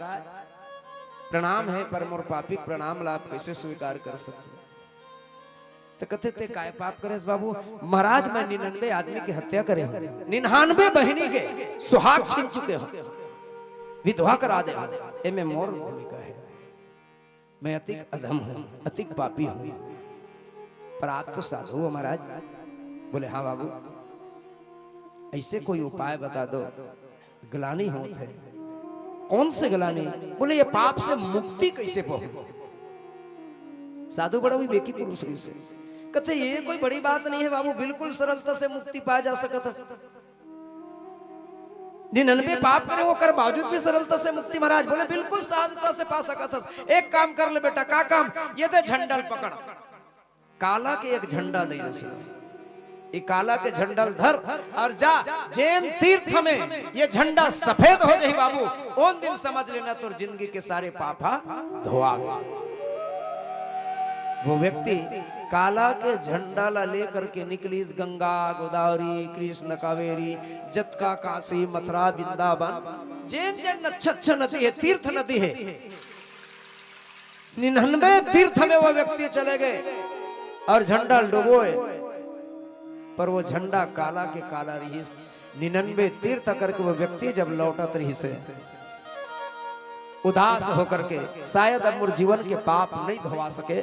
प्रणाम हे, पर मोर पापी प्रणाम ला आप कइसे स्वीकार कर सकथो? त कथे, तैं काय पाप करे हस बाबू? महाराज, मैं निन्यानवे आदमी के हत्या करे हों, निन्यानवे बहिनी के सुहाग छीन चुके हों, विधवा करा दे हों, एमे मोर भूमिका हे। मैं अतिक अधम हों, अतिक पापी हों, पर आप तो साधु हो महाराज। बोले, हाँ बाबू, अइसे कोई उपाय बता दो, ग्लानि होत हे। कौन से ग्लानि? बोले, ये पाप से मुक्ति कइसे पाहूं? साधु बड़ा विवेकी पुरुष रिहिस हे। कथे, ये कोई बड़ी बात नहीं है बाबू, बिल्कुल सरलता से मुक्ति पाया जा सकत हे। निन्यानवे पाप करे, ओकर बावजूद भी सरलता से मुक्ति महाराज। बोले, बिल्कुल सहजता से पा सकत हस। एक काम कर ले बेटा। का काम? ये दे झंडा ल पकड़। काला के एक झंडा दे दे। ये काला के झंडा ल धर और जा, जेन तीर्थ में ये झंडा सफेद हो जाही बाबू, ओन दिन समझ लेना तोर जिंदगी के सारे पाप हा धोआ गए। वो व्यक्ति काला के झंडा ला लेकर के निकलिस, गंगा, गोदावरी, कृष्ण, कावेरी, जतका काशी, मथुरा, वृंदावन, जेन जेन अच्छा अच्छा नदी हे, तीर्थ नदी हे, निन्यानवे तीर्थ में वो व्यक्ति चले गए और झंडा डुबोए, पर वो झंडा काला के काला रिहिस। निन्यानवे तीर्थ करके वो व्यक्ति जब लौटत रिहिस हे, उदास होकर के, शायद अब मोर जीवन के पाप नहीं धोवा सके,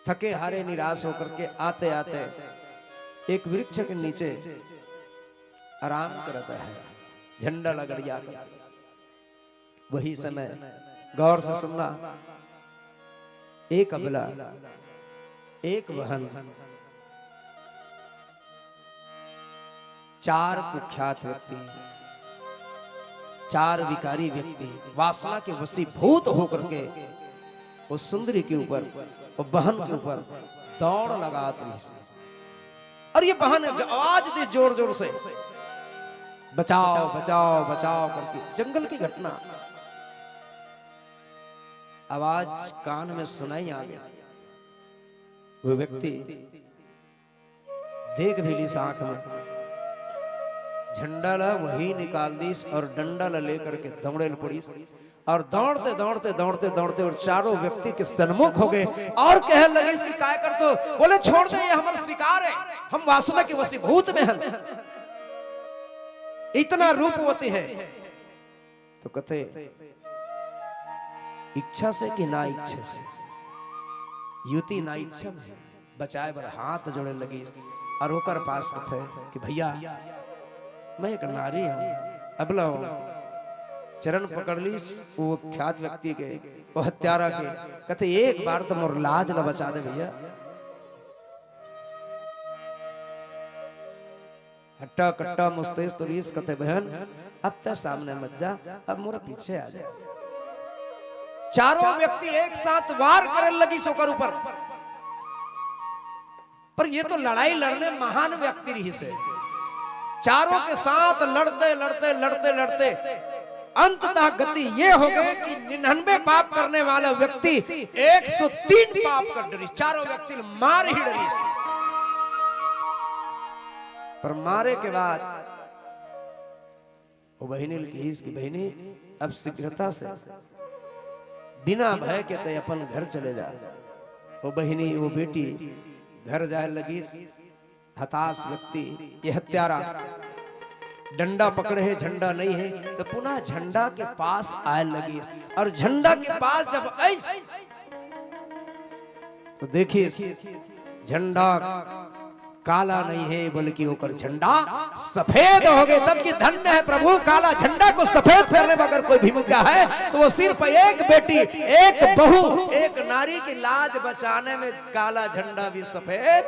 थके हारे निराश होकर के आते आते एक वृक्ष के नीचे आराम करता है, झंडा लगड़िया कर। वही समय, गौर से सुनना, एक अबला, एक बहन, चार कुख्यात व्यक्ति, चार विकारी व्यक्ति वासना के वशीभूत होकर के वो सुंदरी के ऊपर, वो बहन के ऊपर दौड़ लगात रहिस। और ये बहन ज-, आवाज दे जोर जोर से, "बचाओ, बचाओ, बचाओ" करके। जंगल की घटना, आवाज कान में सुनाई आ गई। वो व्यक्ति देख भी लिस आंख में, झंडा ला वही निकाल दिस और डंडा ला लेकर के दौड़े ल पड़िस। और दौड़ते, दौड़ते, दौड़ते, दौड़ते और चारों व्यक्ति के सन्मुख हो गए और कहे लगिस कि, "काय करथो?" बोले, "छोड़ दे, ये हमर शिकार है, हम वासना के वशीभूत में हन।" इतना रूपवती है। तो कथे, इच्छा से कि ना इच्छा से? युवती ना इच्छा में बचाए बर हाथ जोड़े लगिस और ओकर पास कथे कि, "भैया, मैं एक नारी हूँ, अबला हूँ।" चरण पकड़ लिस वो ख्यात व्यक्ति के, वो हत्यारा के, कथे, "एक बार तो मोर लाज ला बचा दे भैया।" हट्टा कट्टा मुस्तेज तो रिहिस, कथे, "बहन, अब तैं सामने मत जा, अब मोर पीछे आ जा।" चारों व्यक्ति एक साथ वार करे लगिस ओकर ऊपर। पर ये तो लड़ाई लड़ने महान व्यक्ति रहिस हे। चारों के साथ लड़ते, लड़ते, लड़ते, लड़ते अंततः गति ये हो गए कि निन्यानवे पाप करने वाला व्यक्ति एक सौ तीन पाप कर डरिस, चारों व्यक्ति ल मार ही डरिस। पर मारे के बाद वो बहिनी ल कहिस कि बहिनी, अब शीघ्रता से, बिना भय के तैं अपन घर चले जा। वो बहिनी, वो बेटी घर जाए लगिस। हताश व्यक्ति, ये हत्यारा, डंडा पकड़े हे, झंडा नहीं है, तो पुनः झंडा के पास आए लगिस। और झंडा के पास जब आइस, तो देखिस, झंडा काला नहीं है, बल्कि ओकर झंडा सफेद हो गए। तब कि धन्य है प्रभु, काला झंडा को सफेद करने में अगर कोई भूमिका है, तो वो सिर्फ एक बेटी, एक बहू, एक नारी की लाज बचाने में काला झंडा भी सफेद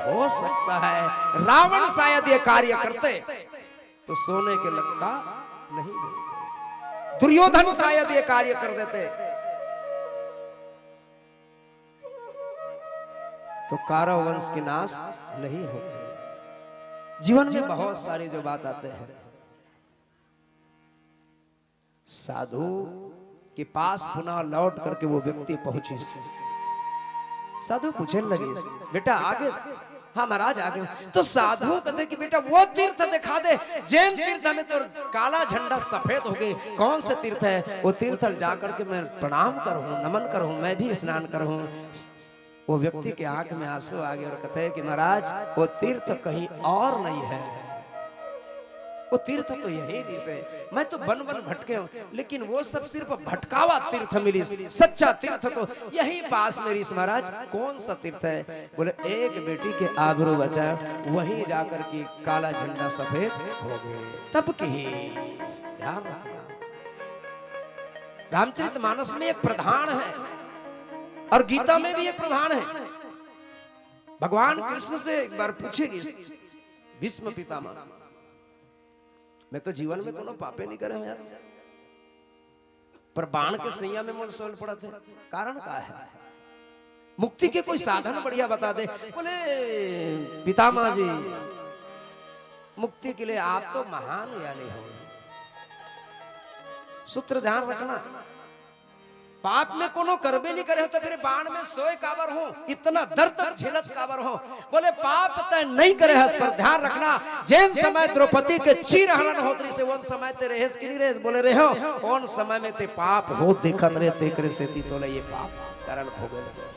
हो सकता है। रावण शायद ये कार्य करते तो सोने के लंका नहीं जलते, दुर्योधन शायद ये कार्य कर देते तो कौरव वंश के नाश नहीं होते। जीवन में बहुत सारी जो बात आते हैं, साधु के पास पुनः लौट करके वो व्यक्ति पहुंचे। साधु पूछे लगे, बेटा आ गए? हाँ महाराज आ गए। तो साधु कहते कि बेटा वो तीर्थ दिखा दे, जैन तीर्थ में तो काला झंडा सफेद हो गए, कौन से तीर्थ है? वो तीर्थ जा करके मैं प्रणाम करूँ, नमन करूँ, मैं भी स्नान करूँ। वो व्यक्ति के आंख में आंसू आ गए और कहते हैं कि महाराज, वो तीर्थ कहीं और नहीं है, वो तीर्थ तो यही रिस हे। मैं तो बन बन भटके हूँ, लेकिन वो सब सिर्फ भटकावा तीर्थ मिलिस, सच्चा तीर्थ तो यही पास में रिस महाराज। कौन सा तीर्थ है? बोले एक बेटी के आबरू बचा, वहीं जाकर के काला झंडा सफेद हो गए। तब की ही ध्यान रखना, रामचरित मानस में एक प्रधान है और गीता में भी एक प्रधान है। भगवान कृष्ण से एक बार पूछेगी भीष्म पितामह, मैं तो जीवन में कोनो पापे नहीं करे हूं यार, पर बाण के सैया में मोर सोल पड़त हे, कारण का है? मुक्ति के कोई साधन बढ़िया बता दे। बोले पितामह जी, मुक्ति के लिए आप तो महान ज्ञानी हो, सूत्र ध्यान रखना, पाप में कोनो करबे नहीं करे हो, तो फिर बाण में सोए काबर हो, इतना दर्द झेलत काबर हो? बोले पाप तय नहीं करे हस, पर ध्यान रखना, जेन समय द्रौपदी के चीर हरण होत रहिस हे, ओन समय ते रहेस कि नहीं रहेस? बोले रहे हो। ओन समय में ते पाप हो देखत रहे, तेकरे सेती तोला ये पाप करन भोगे लगे।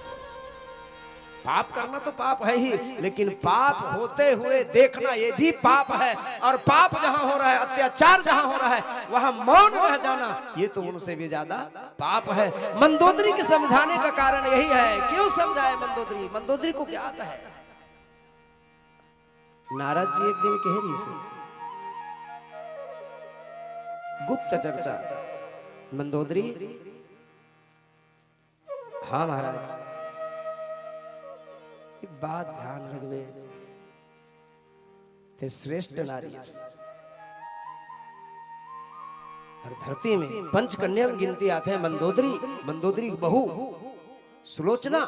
पाप करना तो पाप है ही, लेकिन पाप होते हुए देखना ये भी पाप है। और पाप जहां हो रहा है, अत्याचार जहां हो रहा है, वहां मौन रह जाना ये तो उनसे भी ज्यादा पाप है। मंदोदरी के समझाने का कारण यही है। क्यों समझाए मंदोदरी? मंदोदरी को क्या आता है? नारद जी एक दिन कह रही से गुप्त चर्चा, मंदोदरी, हाँ महाराज, एक बात ध्यान रखबे, ते श्रेष्ठ नारी हस। और धरती में पंच कन्या में गिनती आते हैं मंदोदरी, मंदोदरी की बहू सुलोचना।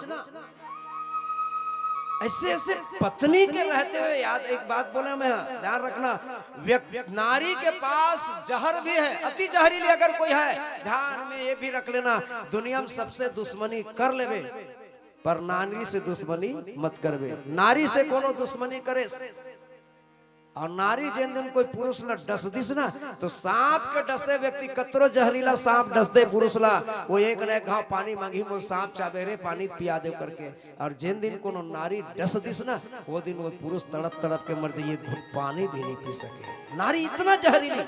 ऐसे ऐसे पत्नी के रहते हुए, याद एक बात बोले मैं, ध्यान रखना, व्यक्ति, नारी के पास जहर भी है, अति जहरीली अगर कोई है, ध्यान में ये भी रख लेना, दुनिया में सबसे दुश्मनी कर लेबे, पर नारी से दुश्मनी मत करबे। नारी से कोनो दुश्मनी करे, और नारी जेन दिन कोई पुरुष ला डस दिस ना, तो सांप के डसे व्यक्ति, कतरो जहरीला सांप डस दे पुरुष ला, वो एक न एक घाव पानी मांगी, मोर सांप चाबे रे, पानी पिया दे करके। और जेन दिन कोनो नारी डस दिस ना, वो दिन वो पुरुष तड़प तड़प के मर जाइए, घुट पानी भी नहीं पी सके। नारी इतना जहरीली,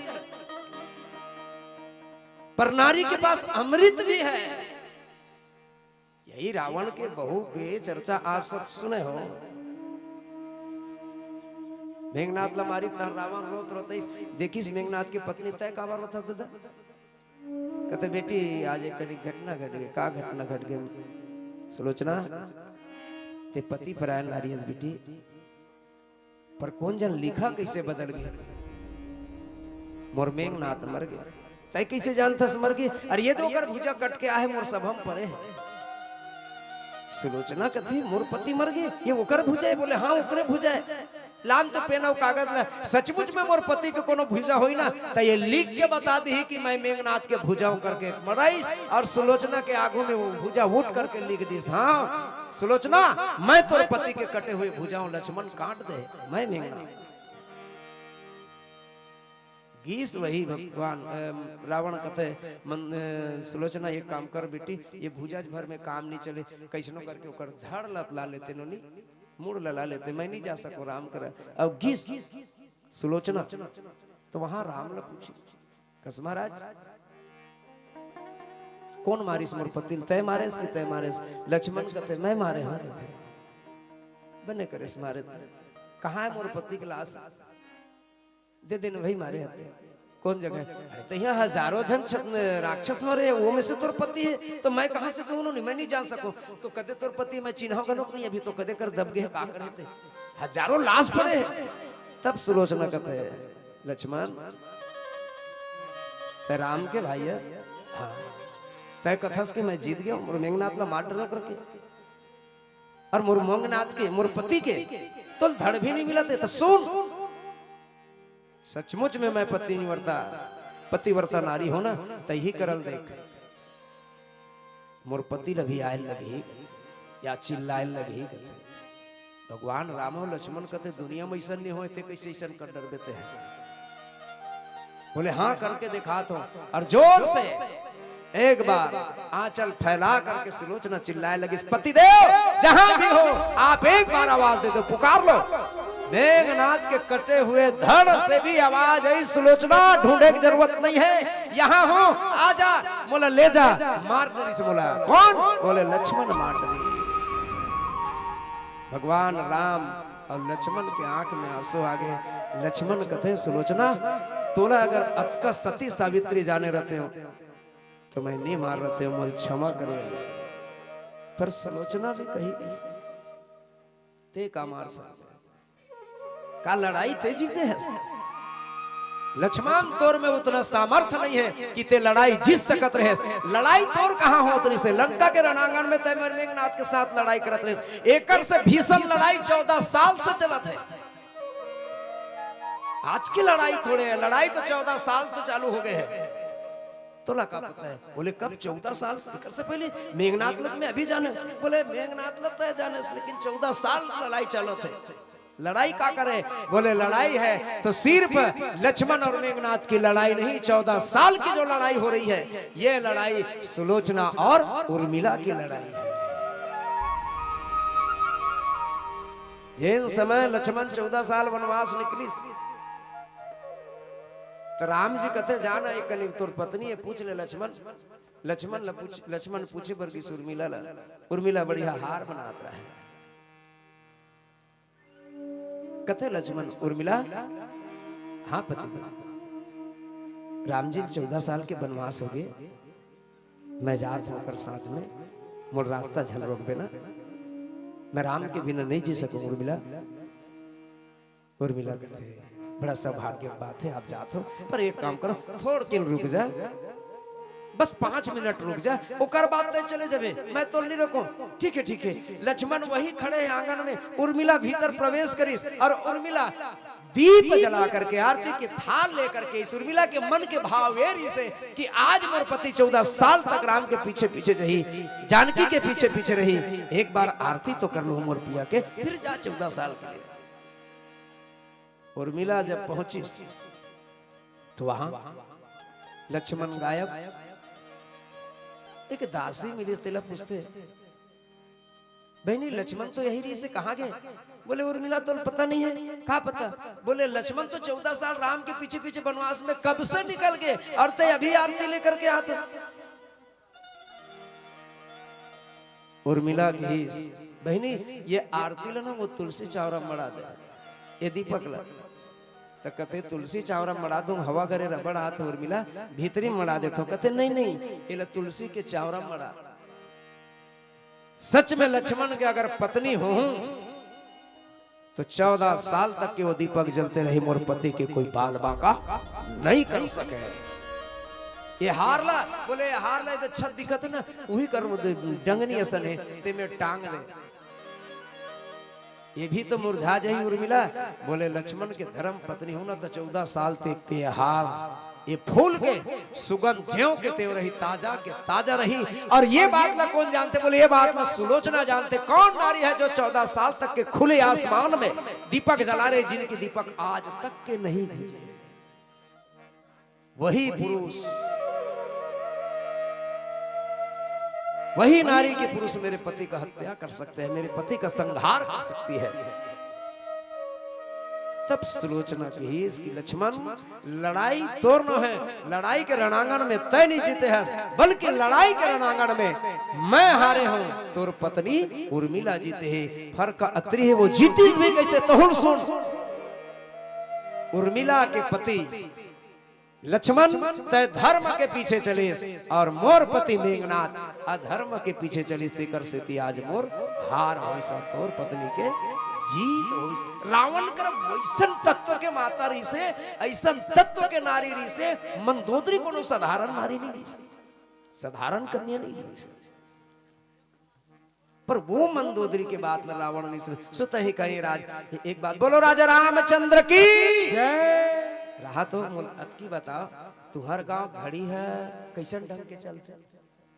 पर नारी के पास अमृत भी है। यही रावण के बहू के चर्चा आप सब सुने हो। मेघनाथ ला मारिस तहां रावण रोत रोत आइस, देखिस मेघनाथ के पत्नी, तय काबर रोत हस दादा? कहते बेटी, आज एक कनी घटना घट गई। का घटना घट गई? सुलोचना, ते पति परायण नारी हस बेटी, पर कोन जन लिखा कैसे बदल गए, मोर मेघनाथ मर गए। तैं कइसे जानथस मर गे? अरे ये तो ओकर भुजा कट के आहे, मोर सभा म परे हे। सुलोचना कथे, मोर पति मर गे, ये ओकर भुजा हे? बोले, हाँ, ओकरे भुजा हे। लान तो पेन अउ कागज ला, सचमुच में मोर पति के कोनो भुजा होही ना, त ये लिख के बता दिही कि मैं मेघनाथ के भुजा हूँ करके मराइस, अउ सुलोचना के आगू में वो भुजा उठ करके लिख दिस, हाँ सुलोचना, मैं तोर पति के कटे हुए भुजा हूँ, लक्ष्मण काट दे, मैं मेघनाथ। गीस वही भगवान, अ, रावण कथे, मन, अ, सुलोचना, एक काम कर बेटी, ये भुजा भर में काम नहीं चले, कइसनो करके ओकर धड़ ला ला लेते नोनी, मुड़ ला ला लेते, मैं नहीं जा सको राम करा। अब गीस सुलोचना, तो वहां राम ला पूछिस, कस महाराज, कोन मारिस मोर पति ल? तैं मारेस कि तैं मारेस? लक्ष्मण कथे, मैं मारे हूँ कथे। बने करेस मारे त। कहाँ हे मोर पति के लाश? दे दे न भई, मारे हते। कोन जगह? अरे त इहाँ हजारों झन छ-, राक्षस मरे हे, वो में से तोर पति हे, त मैं कहाँ से दूँ नोनी, मैं नहीं जान सकूँ। त कथे तोर पति मैं चिन्हांव घलोक नहीं, अभी त कदे कर दब गे हे, का करे ते? हजारों लाश पड़े हे। तब सुलोचना कथे, लक्ष्मण, तैं राम के भाई हस? हाँ। तैं कथस कि मैं जीत गेंव अउ मेघनाथ ला मार डरेंव करके। अउ मोर मेघनाथ के, मोर पति के, तोला धड़ भी नहीं मिलत हे, त सुन। सचमुच में मैं पतिव्रता, पतिव्रता नारी हूँ ना, त इही करल देख। मोर पति ल भी आय ल लगही, या चिल्लाय ल लगही कथे। भगवान राम अउ लक्ष्मण कथे, दुनिया में अइसन नहीं होय, तैं कइसे अइसन कर डरबे तैं? बोले, हाँ, करके देखात हूँ। अउ जोर से एक बार आंचल फैला करके सुलोचना चिल्लाय लगिस, पतिदेव जहां भी हो, आप एक बार आवाज दे दो, पुकार लो। मेघनाथ के कटे हुए धड़ से भी आवाज आई, सुलोचना, ढूंढे की जरूरत नहीं है, यहाँ हूँ, आजा, मोला ले जा। मार डरिस मोला। कोन? बोले, लक्ष्मण मार डरिस। भगवान राम अउ लक्ष्मण के आंख में आंसू आ गे। लक्ष्मण कथे, सुलोचना, तोला अगर अतका सती सावित्री जाने रहतेंव, त मैं नहीं मार रहतेंव, मोला क्षमा करे। पर सुलोचना भी कही, तैं का मार सकत हस? का लड़ाई तैं जीते हस? लक्ष्मण, तोर में उतना सामर्थ्य नहीं है कि तैं लड़ाई जीत सकत रहेस। लड़ाई तोर कहाँ होत रहिसे? लंका के रणांगण में तैं मेघनाथ के साथ लड़ाई करत रहेस। एकर से भीषण लड़ाई चौदह साल से चलत हे। आज की लड़ाई थोड़े हे, लड़ाई तो चौदह साल से चालू हो गे हे। तोला का पता हे? बोले, कब? चौदह साल से, एकर से पहले मेघनाथ ल त मैं अभी जानेंव। बोले, मेघनाथ ल त तैं जानेस, लेकिन चौदह साल लड़ाई चलत हे। लड़ाई का करे? बोले, लड़ाई है तो सिर्फ लक्ष्मण और मेघनाथ की लड़ाई नहीं, चौदह साल की जो लड़ाई हो रही है, ये लड़ाई सुलोचना और उर्मिला की लड़ाई है। जेन समय लक्ष्मण चौदह साल वनवास निकलिस, त राम जी कथे, जा ना, एक कनी तोर पत्नी हे, पूछ ले लक्ष्मण। लक्ष्मण ल पूछ, लक्ष्मण पूछे बर गिस उर्मिला ल, उर्मिला बढ़िया हार बनात रहे। कथे लक्ष्मण, उर्मिला, हाँ पति, राम जी ल चौदह साल के वनवास हो गे, मैं जात हूँ ओकर साथ में, मोर रास्ता झन रोकबे ना, मैं राम के बिना नहीं जी सकूँ उर्मिला। उर्मिला कथे, बड़ा सौभाग्य के बात हे, आप जात हो, पर एक काम करो, थोड़किन रुक जा, बस पाँच मिनट रुक जा, ओकर बाद तैं चले जाबे, मैं तोला नहीं रोकूं। ठीक हे, ठीक हे। लक्ष्मण वहीं खड़े हे आंगन में, उर्मिला भीतर प्रवेश करिस अउ उर्मिला दीप जला करके, आरती के थाल लेकर के, इस उर्मिला के मन के भाव ये रहिसे कि आज मोर पति चौदह साल तक राम के पीछे पीछे जही, जानकी के पीछे पीछे रही, एक बार आरती तो कर लूं मोर पिया के, फिर जा चौदह साल के लिए। उर्मिला जब पहुंचिस त वहां लक्ष्मण गायब। एक दासी मिलिस, तेला पूछथे, बहिनी, लक्ष्मण तो यही रहिसे, कहाँ गे? बोले, उर्मिला, तोला पता नहीं हे? का पता? बोले, लक्ष्मण तो चौदह साल राम के पीछे पीछे वनवास में कब से निकल गे अउ तैं अभी आरती लेकर के आत हस। उर्मिला कहिस, बहिनी, ये आरती ल ना वो तुलसी चावरा म मड़ा दे, ये दीपक ल। त कथे, तुलसी चावरा म मड़ा दूं, हवा घरे रबड़ आत हे उर्मिला, भीतरी म मड़ा देथंव। कथे, नहीं नहीं, एला तुलसी के चावरा म मड़ा। सच में लक्ष्मण के अगर पत्नी होहूं त चौदह साल तक के वो दीपक जलते रही, मोर पति के कोई बाल बांका नहीं कर सके। ये हार ला, बोले, ये हार ला, ये तो अच्छा दिखत हे ना, उही कर वो दे, डंगनी असन हे, ते में टांग दे। ये भी तो मुरझा जाही उर्मिला। बोले, लक्ष्मण के धर्म पत्नी हो ना, तो चौदह साल तक के हार, ये फूल के सुगंध ज्यों के त्यों रही, ताजा के ताजा रही। और ये बात ला कौन जानथे? बोले, ये बात ला सुलोचना जानथे। कौन नारी है जो चौदह साल तक के खुले आसमान में दीपक जला रहे, जिनके दीपक आज तक के नहीं बुझे? वही पुरुष, वही नारी के पुरुष मेरे पति का हत्या कर सकते हैं, मेरे पति का संहार कर सकती है। तब सुलोचना कहिस कि लक्ष्मण, लड़ाई तोर नो हे, लड़ाई के रणांगण में तैं नहीं जीते हस, बल्कि लड़ाई के रणांगण में मैं हारे हूं, तोर पत्नी उर्मिला जीते हे। फर्क अतरी हे, वो जीतिस भी कैसे, तहूं ल सुन। उर्मिला के पति लक्ष्मण, तैं धर्म के पीछे चलिस और मोर पति मेघनाथ अधर्म के पीछे चलिस, तेकर सेती आज मोर हार होइस और तोर पत्नी के जीत होइस। रावण कर वैसन तत्व के माता रहिसे, ऐसन तत्व के नारी रहिसे, मंदोदरी कोनो साधारण नारी नहीं रहिसे, साधारण कन्या नहीं रहिसे। पर वो मंदोदरी के बात ल रावण नहीं सुन। सुतहि कहे राज, एक बात बोलो, राजा रामचंद्र की। जय। रहा तो मोला अतकी बताओ, तुंहर गांव घड़ी हे, कैसन ढंग के चलथे?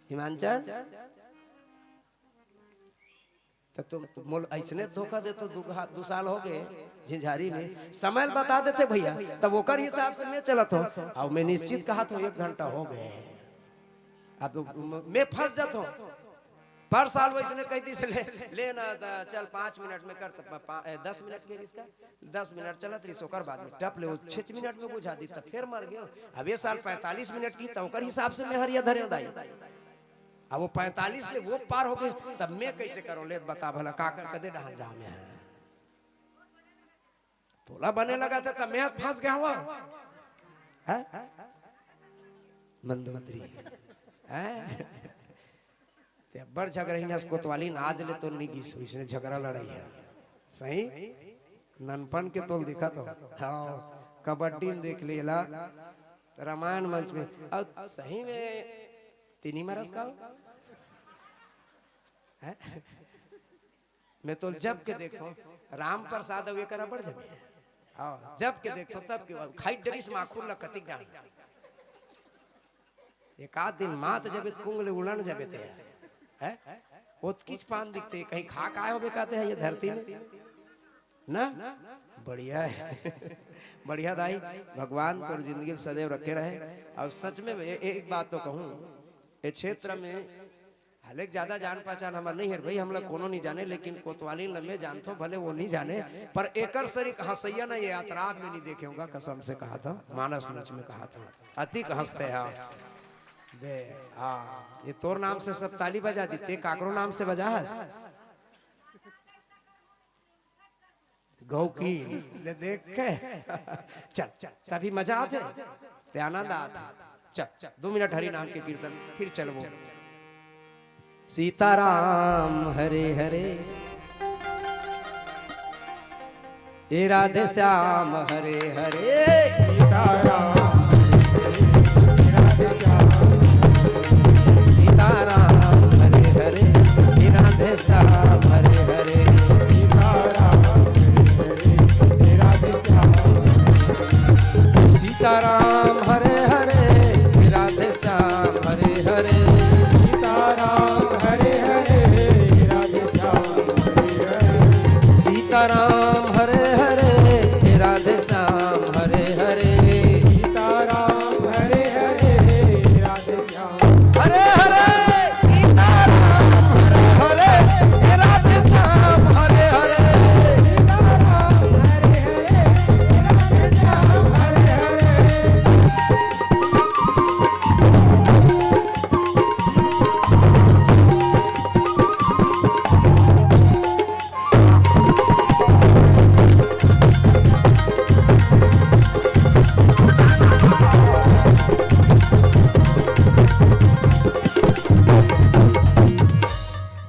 हिमांचल, त तुम मोला अइसने धोखा देथो, दू घा-, दू साल हो गए झिंझारी में, समय ल बता देथे भैया, तब ओकर हिसाब से मैं चलत हों। अब मैं निश्चित कहत हों, एक घंटा हो गए, अब म-, मैं फंस जात हों। पर साल वैसने कहि दिस, ले, ले ना, त चल पाँच मिनट में कर, त प-, पा-, ए, दस मिनट के रिस का, दस मिनट चलत रहिस, ओकर बाद में टप ले, वो छः मिनट में बुझा दिस, त फेर मर गेंव। अब ये साल पैंतालीस मिनट कही, त ओकर हिसाब से मैं हरिया धरेंव दाई। अब वो पैंतालीस ले वो पार हो गए, तब मैं कैसे करों? ले बता भला, का कर कदे डहान जांव मैं? तोला बने लगथे, तब मैं फंस गेंव। हैं? मंदोदरी। हैं? ते अब्बड़ झगड़हिया अस, कोतवालीन आज ले तो नहीं गिस, इसने झगड़ा लड़ाई हे। सही? ननपन के तोल दिखत हो। हाँ, कबड्डी में देख ले ला, रामायण मंच में। अब सही में तीनी मरस का हो? हैं? मैं तो जब के देखथों, राम प्रसाद अउ एकर अब्बड़ जमे। हाँ, जब के देखथों, तब के, खाई डरिस माखुर ला कतिक डांट। एक आध दिन मात जबे त कुंग ले उड़न जबे ते, हैं? ओतकीच पान दिखथे, कहीं खा काय होबे कहते हैं ये धरती में? ना? बढ़िया हे। बढ़िया दाई, भगवान तोर जिंदगी ल सदैव रखे रहे। अउ सच में ए-, ए-, एक बात तो कहूँ, ए क्षेत्र में हालांकि ज्यादा जान पहचान हमर नहीं हे भाई, हमला कोनो नहीं जाने, लेकिन कोतवालीन ल मैं जानथों, भले वो नहीं जाने, पर एकर सरीक हंसैया ना ये अतराग में नहीं देखे हों गा, कसम से कहत हों, मानस मंच में कहत हों, अतिक हंसथे हा। बे, हाँ, ये तोर नाम से सब ताली बजा दी, ते काकरो नाम से बजा हस? गौ की ले देख के। चल, चल, तभी मजा आथे, ते आनंद आथे। चल, दो मिनट हरि नाम के कीर्तन, फिर चलबो। सीताराम हरे हरे, ए राधे श्याम हरे हरे। सीताराम हरे हरे, ए राधे श्याम हरे हरे। सीताराम हरे हरे, राधे श्याम हरे हरे। सीताराम हरे हरे, राधे श्याम हरे हरे। सीताराम हरे हरे, राधे श्याम हरे हरे। सीताराम हरे हरे, राधे श्याम हरे हरे। सीताराम हरे हरे, राधे श्याम हरे हरे। सीताराम हरे हरे, राधे श्याम हरे हरे।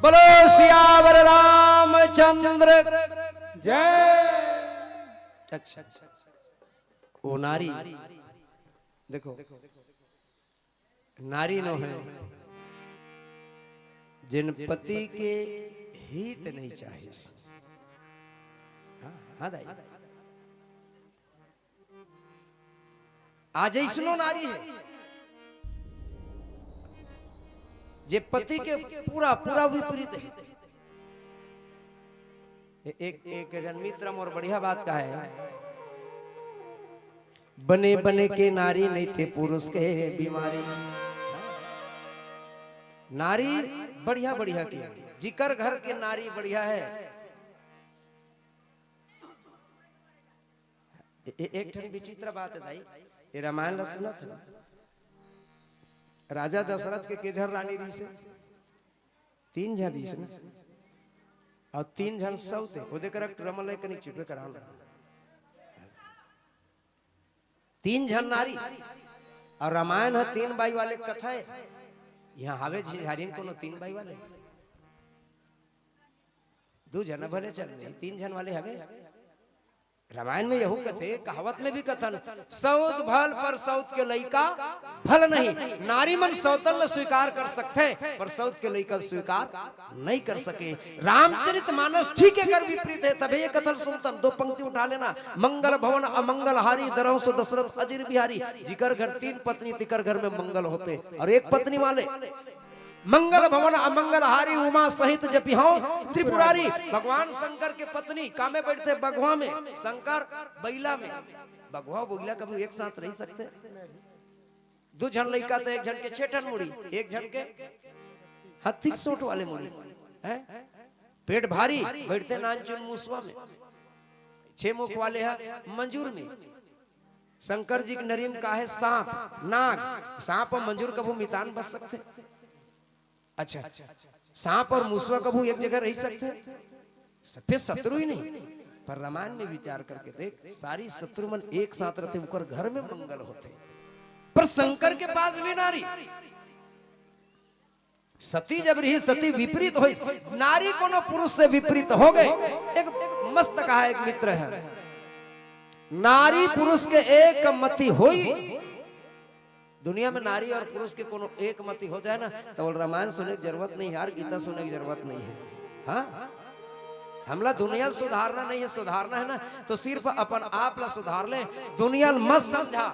बोलो सियावर रामचंद्र। जय। अच्छा, अच्छा। वो नारी, देखो, नारी नोहे, जेन पति के हित नहीं चाहिस। हाँ, हाँ दाई। आज अइसनो नारी हे, जे पति के पूरा, पूरा विपरीत हे। ए-, एक, एक जन मित्र मोर बढ़िया बात कहे, "बने बने के नारी, नइ ते पुरुष के बीमारी।" नारी बढ़िया बढ़िया के, जिकर घर के नारी बढ़िया हे। ए-, ए-, एक ठन विचित्र बात हे दाई, ये रामायण ला सुनत हे ना? राजा दशरथ के के झन रानी रहिस हे? तीन झन रहिस ना। अउ तीन झन सौत हे, ओदे करा रमन ले कनिक चुपे करा ना। तीन झन नारी, अउ रामायण ह तीन बाई वाले कथा हे। इहाँ हावे झिझारिन कोनो तीन बाई वाले? दू झन भले चल जाही, तीन झन वाले हवे। रामायण में यहू कथे, कहावत में भी कथन, "सौत भल पर सौत के लइका भल नहीं।" नारी मन सौतन ल स्वीकार कर सकथे, पर सौत के लइका स्वीकार नहीं कर सके। रामचरित मानस ठीक एकर विपरीत हे, तभे ये कथन सुनतन, दो पंक्ति उठा लेना, "मंगल भवन अमंगल हारी, दरहु सो दशरथ अजिर बिहारी।" जिकर घर तीन पत्नी, तिकर घर में मंगल होथे, अउ एक पत्नी वाले मंगल भवन अमंगल हारी, उमा सहित जपिहौं त्रिपुरारी। भगवान शंकर के पत्नी कामे बइठथे? बघवा में। शंकर बइला में। बघवा बइला कभू एक साथ रहि सकथे? दू झन लइका त एक झन के छे ठन मुड़ी, एक झन के हाथी के सोंठ वाले मुड़ी, हैं? पेट भारी, बइठथे नानचुन मुसवा में। छे मुख वाले ह मंजूर में। शंकर जी के नरी म का हे? सांप, नाग। सांप अउ मंजूर कभू मितान बस सकथे? अच्छा, सांप अउ मुसवा कभू एक जगह रहि सकथे? सफेद शत्रु ही नहीं, पर रामायण में विचार करके देख, सारी शत्रु मन एक साथ रहिथे, उकर घर में मंगल होथे। पर शंकर के पास भी नारी सती जब रहिस, सती विपरीत होइस। नारी कोनो पुरुष से विपरीत हो गे। एक मस्त कहा एक मित्र हे, "नारी पुरुष के एक मति होई।" दुनिया में नारी अउ पुरुष के कोनो एक मति हो जाय ना, त बोल रामायण सुने के जरूरत नहीं हे यार, गीता सुने के जरूरत नहीं हे। हाँ, हमला दुनिया ल सुधारना नहीं हे, सुधारना हे ना, त सिर्फ अपन आप ला सुधार ले, दुनिया ल मत समझा।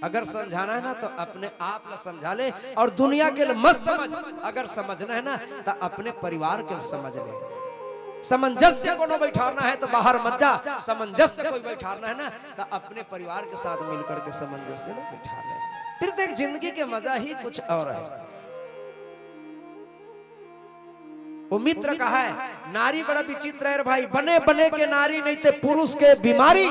अगर समझाना हे ना, त अपने आप ला समझा ले अउ दुनिया के ल मत समझ। अगर समझना हे ना, त अपने परिवार के ल समझ ले। सामंजस्य कोनो बइठारना हे, त बाहर मत जा। सामंजस्य कोई बइठारना हे ना, त अपने परिवार के साथ मिलकर के सामंजस्य ल बइठा ले। फिर देख, जिंदगी के मजा ही कुछ अउ हे। वो मित्र कहा हे, नारी बड़ा विचित्र हे रे भाई, बने बने के नारी, नइ ते पुरुष के बीमारी।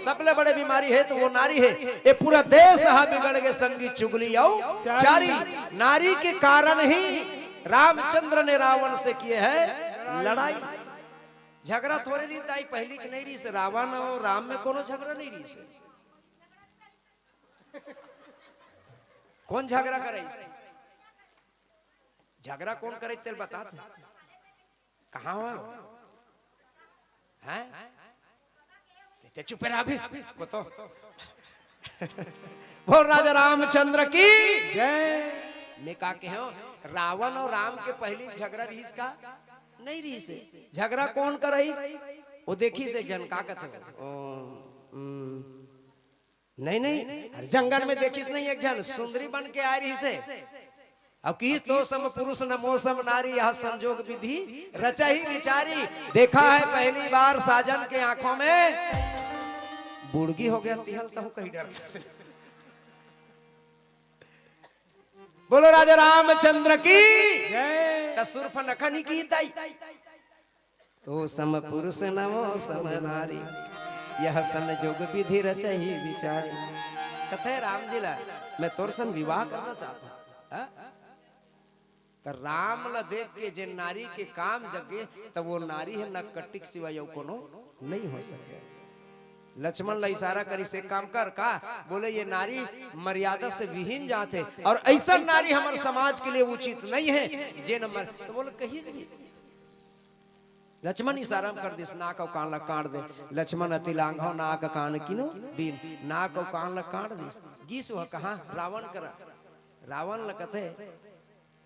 सबले बड़े बीमारी हे त वो नारी हे। ये पूरा देश हा बिगड़ गे संगी चुगली अउ चारी। नारी के कारण ही रामचंद्र ने रावण से किए हे लड़ाई। झगरा थोरे रहिस दाई, पहिली के नइ रहिस हे, रावण अउ राम में कोनो झगरा नइ रहिस हे। कोन झगरा करे? झगरा कोन करे तेला बता तैं। कहाँ हो? हैं? ते चुप रह अभी। को तो बोल राजा रामचंद्र की जय। मैं का कहे हँव, रावण अउ राम के पहिली झगरा रहिस का? नइ रहिस हे। झगरा कोन करइस? वो देखिस एक झन का कथे, ओ, हम्म, नहीं, नहीं, अरे जंगल में देखिस नहीं, एक झन सुंदरी बन के आय रहिस हे। अब किहिस तो सम पुरुष न मो सम नारी, यह संजोग विधि रचहि बिचारी। देखा है पहली बार साजन के आंखों में बुड़गी हो गया तिहल तहु कहीं डरता से। बोलो राजा रामचंद्र की। जय। त सुर्पनखा नहीं की ताई। तो सम पुरुष न मो सम नारी, यह संजोग विधि रचहि बिचारी। कथे राम जी ला, मैं तोर सन विवाह करना चाहता हूँ। हाँ? त राम ला देख के जे नारी के काम जगे, त वो नारी हे न कटिक सिवाय अउ कोनो नहीं हो सके। लक्ष्मण ला इशारा करिस, एक काम कर का, बोले ये नारी मर्यादा से विहीन जात हे अउ अइसन नारी हमर समाज के लिए उचित नहीं हे। जे न मर, त बोले कहिस भी लक्ष्मण इशारा म कर दिस, नाक अउ कान ला काट दे। लक्ष्मण अति लांघव नाक कान किनो बीन, नाक अउ कान ला काट दिस। गिस वह कहाँ? रावण करा। रावण ल कथे,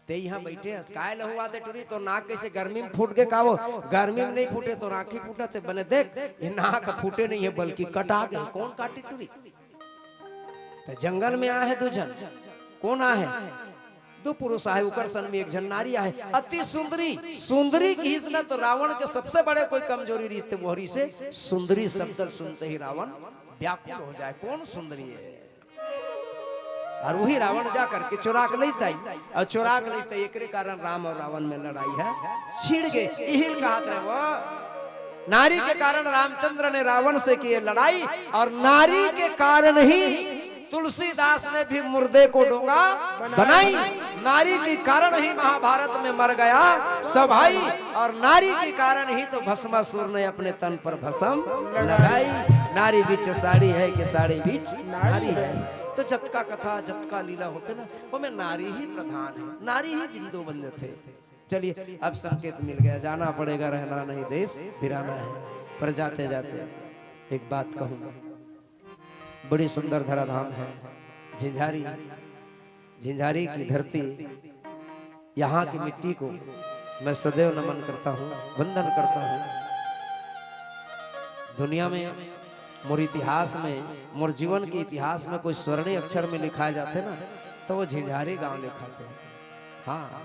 "ते इहाँ बइठे हस, काय लहुआत हे टुरी? तोर नाक कइसे गर्मी म फूट गे का वो?" "गर्मी म नइ फूटे, तोर आँखी फूटत हे।" "बने देख, ये नाक फूटे नइ हे, बल्कि कटा गे हे। कोन काटी टुरी?" त जंगल में आहे दू झन। कोन आहे? दू पुरुष आहे, ओकर संग में एक झन नारी आहे, अति सुंदरी। सुंदरी किहिस न, त रावण के सबसे बड़े कोई कमजोरी रिहिस ते वो रिहिसे सुंदरी शब्द ल सुनते ही रावण व्याकुल हो जाए। कोन सुंदरी हे? अउ वही रावण जा करके चोरा के लइस दाई, अउ चोरा के लइस त एकरे कारण राम अउ रावण में लड़ाई ह छिड़ गे। इही ल कहत रहे वो, नारी के कारण रामचंद्र ने रावण से किए लड़ाई, और नारी के कारण ही तुलसीदास ने भी मुर्दे को डोंगा बनाई। नारी के कारण ही महाभारत में मर गया सब भाई, और नारी के कारण ही तो भस्मासुर ने अपने तन पर भस्म लगाई। नारी बीच साड़ी है कि साड़ी बीच नारी है। तो जतका कथा, जतका लीला होथे ना, ओमे नारी ही प्रधान है, नारी ही बिंदु बन जाथे। चलिए, अब संकेत मिल गया, जाना पड़ेगा, रहना नहीं देश बिराना है। पर जाते जाते एक बात कहूँगा, बड़ी सुंदर धराधाम है झिंझारी। झिंझारी की धरती, यहाँ की मिट्टी को मैं सदैव नमन करता हूँ, वंदन करता हूँ। दुनिया में मोर इतिहास में, मोर जीवन के इतिहास में कोई स्वर्णीय अक्षर में लिखाए जाथे ना, तो वो झिंझारी गांव लिखाथे। हाँ,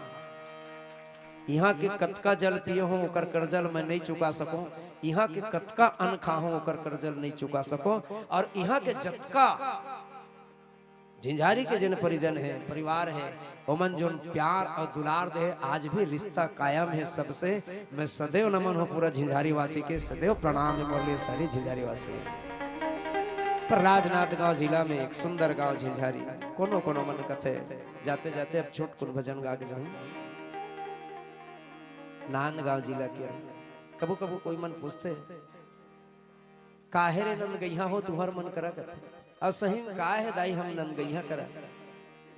इहाँ के कतका जल पिए हों, ओकर करजा ल मैं नइ चुका सकौं। इहाँ के कतका अन्न खाए हों, ओकर करजा ल नइ चुका सकौं। अउ इहाँ के जतका झिंझारी के जेन परिजन हे, परिवार हे, ओमन जोन प्यार अउ दुलार दे हे, आज भी रिश्ता कायम हे सबसे। मैं सदैव नमन हों पूरा झिंझारी वासी के, सदैव प्रणाम हे मोर लिए सारी झिंझारी वासी। पर राजनांदगांव जिला में एक सुंदर गांव झिंझारी, कोनो कोनो मन कथे, जाते जाते अब छोटकुन भजन गा के जाहूं। नांदगांव जिला के कभू कभू कोई मन पूछथे, "काहे रे नंदगइहा हो तुंहर मन करा?" कथे। अउ सही में काय हे दाई, हम नंदगइहा करा।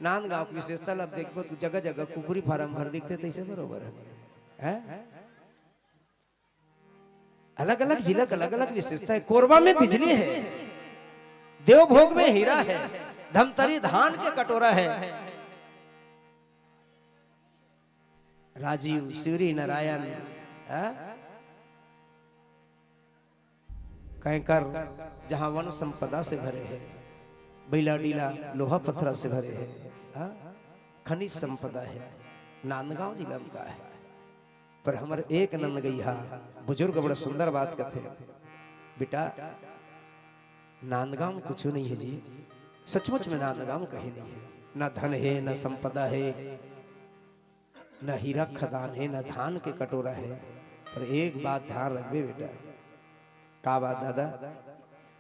नांदगांव के विशेषता ल अब देखबो, तू जगह जगह कुकरी फारम भर दिखथे, तइसे बरोबर हे। हैं? अलग-अलग जिला के अलग-अलग विशेषता हे। कोरबा में बिजली हे, देवभोग में हीरा हे, धमतरी धान के कटोरा हे। राजीव, शिवरी नारायण, हाँ? कैंकर, जहाँ वन संपदा से भरे हे, बइला डीला लोहा पथरा से भरे हे, हाँ? खनिज संपदा हे, नांदगांव जिला में का हे? पर हमर एक नंदगइहा बुजुर्ग बड़ा सुंदर बात कथे, "बेटा, नांदगांव में कुछू नइ हे जी, सचमुच में नांदगांव में कहीं नइ हे, ना धन हे, ना संपदा हे, ना हीरा खदान हे, ना धान के कटोरा हे, पर एक बात ध्यान रखबे बेटा।" "का बात दादा?"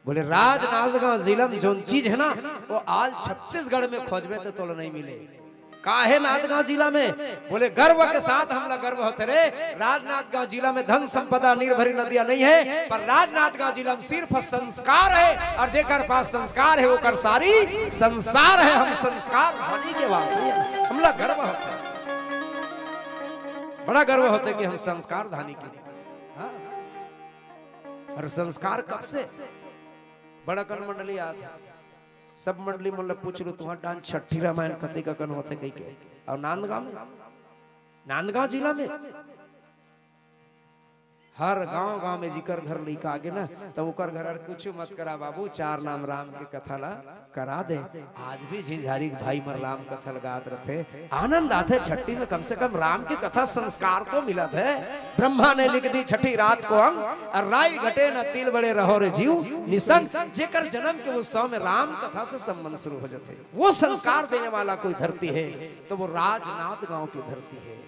बोले, "राजनांदगांव जिला में जोन चीज हे ना, वो all छत्तीसगढ़ में खोजबे त तोला नइ मिले।" "काहे नांदगांव जिला में?" बोले, "गर्व के साथ हमला गर्व होथे रे, राजनांदगांव जिला में धन संपदा नीर भरी नदिया नइ हे, पर राजनांदगांव जिला में सिर्फ संस्कार हे, अउ जेकर पास संस्कार हे, ओकर सारी संसार हे। हम संस्कार धानी के वासी हे, हमला गर्व होथे।" बड़ा गर्व होथे कि हम संस्कार धानी के। हाँ। अउ संस्कार कब से? बड़ा कन मंडली आत हे। सब मंडली मन ल पूछ लू, "तुंहर डाहन छट्ठी रामायण कतेक कन होथे?" कहिके। अउ नांदगांव में, नांदगांव जिला में हर गांव-गांव में जिकर घर लइका आगे ना, त ओकर घर अर कुछू मत करा बाबू, चार नाम राम के कथा ला करा दे। आज भी झिंझारी के भाई मन राम कथा ल गात रथे, आनंद आथे। छट्ठी में कम से कम राम के कथा संस्कार तो मिलत हे। ब्रह्मा ने लिख दी छठी रात को अंग, अउ राई घटे न तिल बड़े रहो रे जीव निसंग। जेकर जन्म के उत्सव में राम कथा से संबंध शुरू हो जाथे, वो संस्कार देने वाला कोई धरती हे, तो वो राजनांदगांव की धरती हे,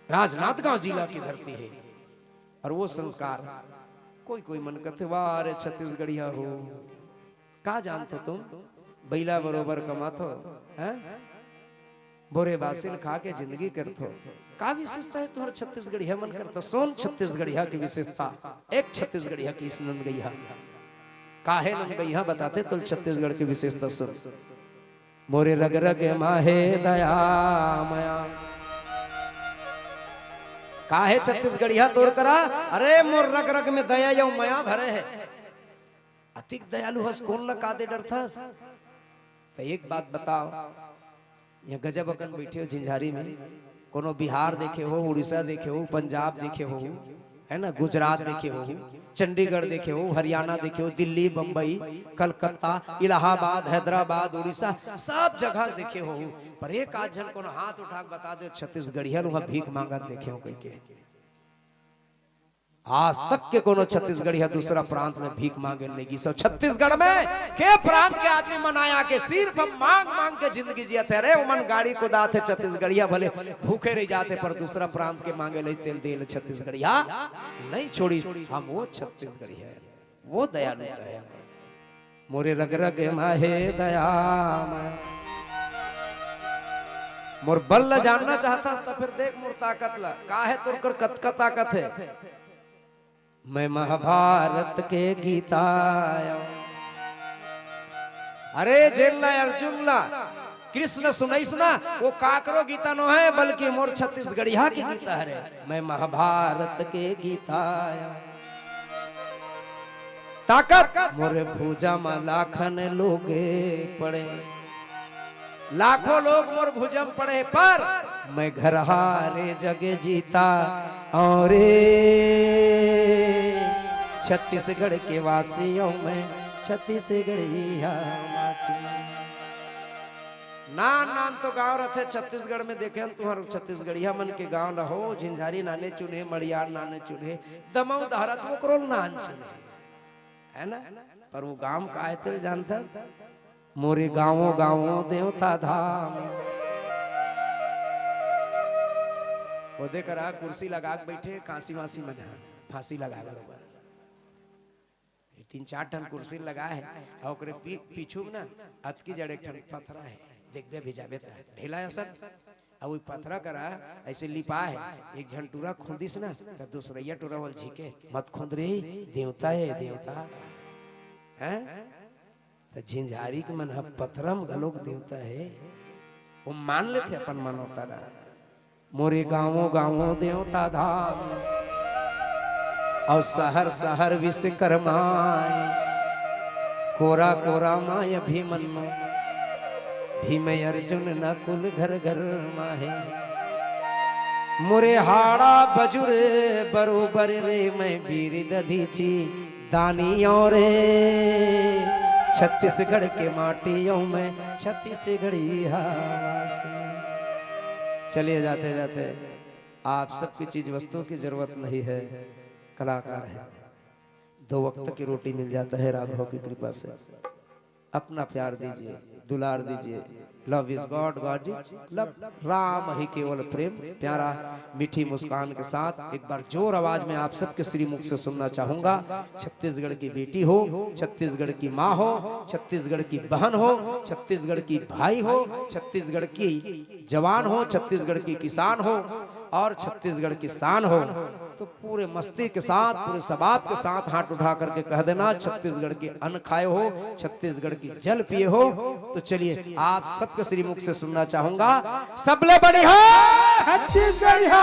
राजनांदगांव जिला की धरती हे। अउ वो संस्कार, कोई कोई मन कथे, "वाह रे छत्तीसगढ़िया हो, का जानथो तुम, बइला बरोबर कमाथो, हैं? बोरे बासी ल खा के जिंदगी करथो।" का विशेषता हे तुंहर छत्तीसगढ़िया मन कर? त सुन छत्तीसगढ़िया की विशेषता, एक छत्तीसगढ़िया की इस नंदगइहा। काहे नंदगइहा बताथे तोला छत्तीसगढ़ की विशेषता सुन। "मोरे रग रग मा हे दया मया।" काहे छत्तीसगढ़िया तोर करा? अरे मोर रग रग में दया अउ मया भरे हे। अतिक दयालु हस, कोन ल का दे डरथस? त एक बात बताव, ये गजब अकन बैठे हो झिंझारी में, कोनो बिहार देखे हो, उड़ीसा देखे हो, पंजाब देखे हो, है ना, गुजरात देखे हो, चंडीगढ़ देखे हो, हरियाणा देखे हो, दिल्ली, बम्बई, कलकत्ता, इलाहाबाद, हैदराबाद, उड़ीसा, सब जगह देखे हो, पर एक आध झन कोनो हाथ उठा के बता दे, छत्तीसगढ़िया ल उहाँ भीख मांगत देखे हो कहिके। आज तक के कोनो छत्तीसगढ़िया दूसरा प्रांत में भीख मांगे नहीं गिस। छत्तीसगढ़ में के प्रांत के आदमी मन आय के सिर्फ मांग मांग के जिंदगी जियत हे। अरे, ओमन गाड़ी कुदात हे, छत्तीसगढ़िया भले भूखे रह जात हे, पर दूसरा प्रांत के मांगे ले तेल देल छत्तीसगढ़िया नहीं छोड़ी। हम वो छत्तीसगढ़िया हे, वो दयालु हे। मोरे रग रग मा हे दया मा। मोर बल ल जानना चाहथस त फिर देख मोर ताकत ल, का हे तोर कर कतका ताकत हे। मैं महाभारत के गीता आयो। अरे जेन ला अर्जुन ला कृष्ण सुनइस ना, वो काकरो गीता नो हे, बल्कि मोर छत्तीसगढ़िया के गीता हरे। मैं महाभारत के गीता आयो। ताकत मोर भुजा म लाखन लोग पड़े, लाखों लोग मोर भुजा म पड़े, पर मैं घर हारे जग जीता। और रे छत्तीसगढ़ के वासी अउ मैं छत्तीसगढ़िया माटी। नान नान तो गांव रथे छत्तीसगढ़ में, देखे हन तुहर छत्तीसगढ़िया मन के गांव ल हो, झिंझारी नाने चुने, मड़ियार नाने चुने, दमऊ दहरत ओकरो नान चुने, है ना? पर वो गांव का हे तेल जानथस? मोरे गांवो गांवो देवता धाम। ओदे करा कुर्सी लगा के बैठे, कांसी वांसी मन ह फांसी लगा बरोबर। ये तीन चार ठन कुर्सी लगा हे, अउ ओकरे पी-, पीछू में ना अतकी जड़ एक ठन पथरा हे, देखबे भी जाबे त ढेला असन। अब वो पथरा करा ऐसे लिपा हे, एक झन टूरा खुंदिस ना, त दूसरैया टूरा वाला झिके, "मत खुंद रे, देवता हे, देवता।" हैं? त झिंझारी के मन ह पथरा म घलोक देवता हे, वो मान लेथे अपन मनौता ला। मोरे गांवो गांवो देवता धाम, अउ शहर शहर विश्वकर्मा, कोरा कोरा माय अभिमन्यु, भीम अर्जुन नकुल घर घर माहे। मोरे हाड़ा बजुर बरोबर रे, मैं वीर दधीची दानी अउ रे। छत्तीसगढ़ के माटी अउ मैं छत्तीसगढ़िया वासी। चलिए, जाते जाते आप सबकी चीज वस्तुओं की जरूरत नहीं है, कलाकार है, दो वक्त की रोटी मिल जाता है राघव की कृपा से। अपना प्यार दीजिए, दुलार दीजिए। Love is God, God is love। Ram ही केवल प्रेम। प्यारा मीठी मुस्कान के साथ एक बार जोर आवाज में आप सबके श्रीमुख से सुनना चाहूंगा। छत्तीसगढ़ की बेटी हो, छत्तीसगढ़ की माँ हो, छत्तीसगढ़ की बहन हो, छत्तीसगढ़ की भाई हो, छत्तीसगढ़ की जवान हो, छत्तीसगढ़ की किसान हो और छत्तीसगढ़ की शान हो, तो पूरे मस्ती के साथ, पूरे सबाब के साथ हाथ उठा करके कह देना, "छत्तीसगढ़ के अन्न खाए हो, छत्तीसगढ़ की जल पिए हो।" तो चलिए, आप सबके श्रीमुख से सुनना चाहूंगा, "सबले बढ़िया छत्तीसगढ़िया।"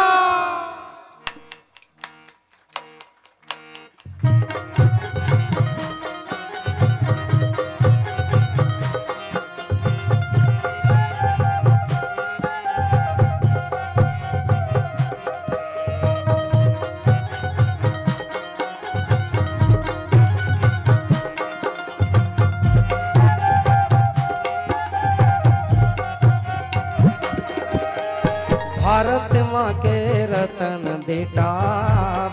भारत माँ के रतन बेटा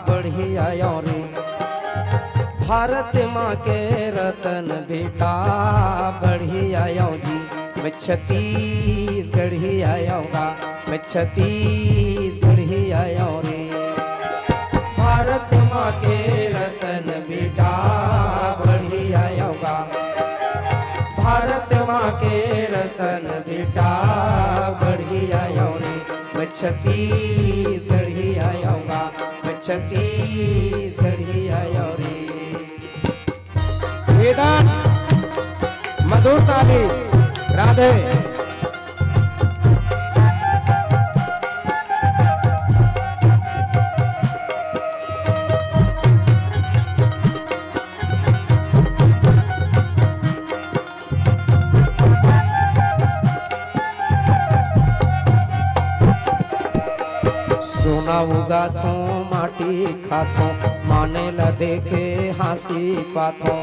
बढ़िया अयो रे, भारत माँ के रतन बेटा बढ़िया अयो जी। मैं छत्तीसगढ़िया अयो गा, मैं छत्तीसगढ़िया अयो रे। भारत माँ के रतन बेटा बढ़िया अयो गा, भारत माँ के रतन बेटा बढ़िया अयो रे। मैं छत्तीसगढ़िया अयो गा, मैं छत्तीसगढ़िया अयो रे। वेदन, मधुर ताली, राधे। सोना उगाथों, माटी खाथों, माने ला देखे हाँसी पाथों।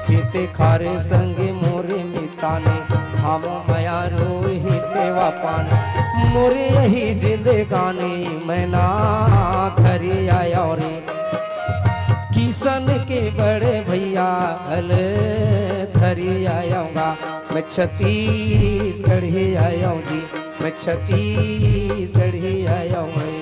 खेते खारे संगे मोरे मितानी, हम मया रोही के वपानी। मोरे यही जिंदगानी, मैं ना धरी आयो रे। किसन के बड़े भैया हल धरी आयो गा। मैं छत्तीसगढ़ी आयो जी, मैं छत्तीसगढ़ी आयो रे।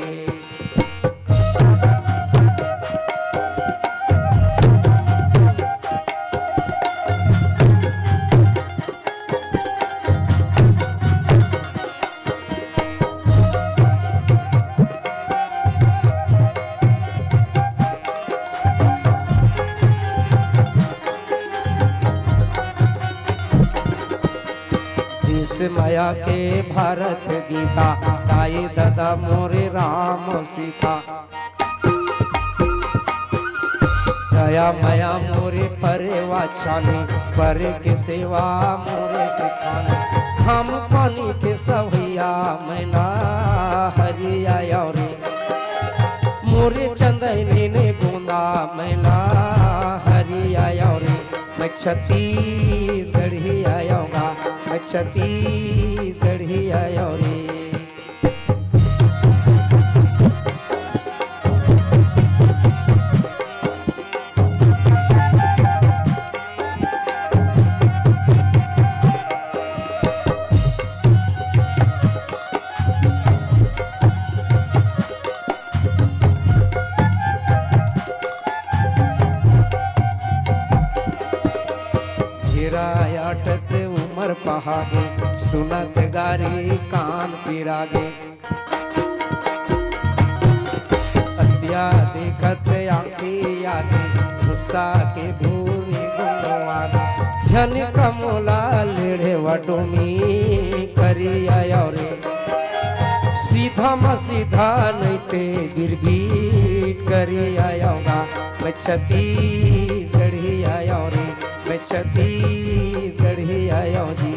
देश माया के भारत गीता, दाई ददा मोरे राम सीता। दया मया मोरे परेवा छानी, परे के सेवा मोरे सिखानी। हम पानी के सवैया, मैं ना हरिया रे। मोरे चंदैनी ने बूंदा, मैं ना हरिया रे। मैं छत्तीसगढ़ी आयो गा, मैं छत्तीसगढ़ी आयो रे। घेरा आटत उमर पहागे, सुनत गारी कान पिरागे। अत्या देखत आँखी आगे, गुस्सा के भूरी गुनो आगे। झन कमोला लेढ़े वडोमी करी आयो रे। सीधा म सीधा नैते बिरबीट करी आयो गा। मैं छत्तीसगढ़ी आयो रे, मैं छत्तीसगढ़ी आयो जी।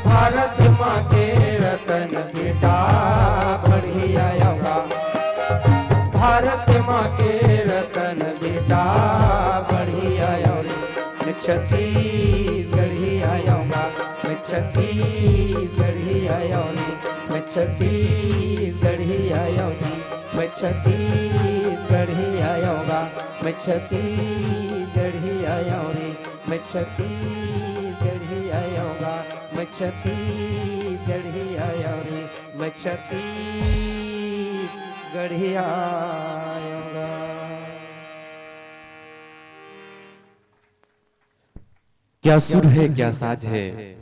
भारत माँ के रतन बेटा बढ़ी आयो गा। भारत माँ के रतन बेटा बढ़ी आयो रे। मैं छत्तीसगढ़ी आयो गा। मैं छत्तीसगढ़ी आयो रे। मैं छत्तीसगढ़ी आयो जी। मैं छत्तीसगढ़ी आयो गा। मैं छत्तीसगढ़ी आयो रे। मैं छत्तीसगढ़ी आयो गा। मैं छत्तीसगढ़ी आयो रे। मैं छत्तीसगढ़ी आयो गा। क्या सुर है, क्या साज है।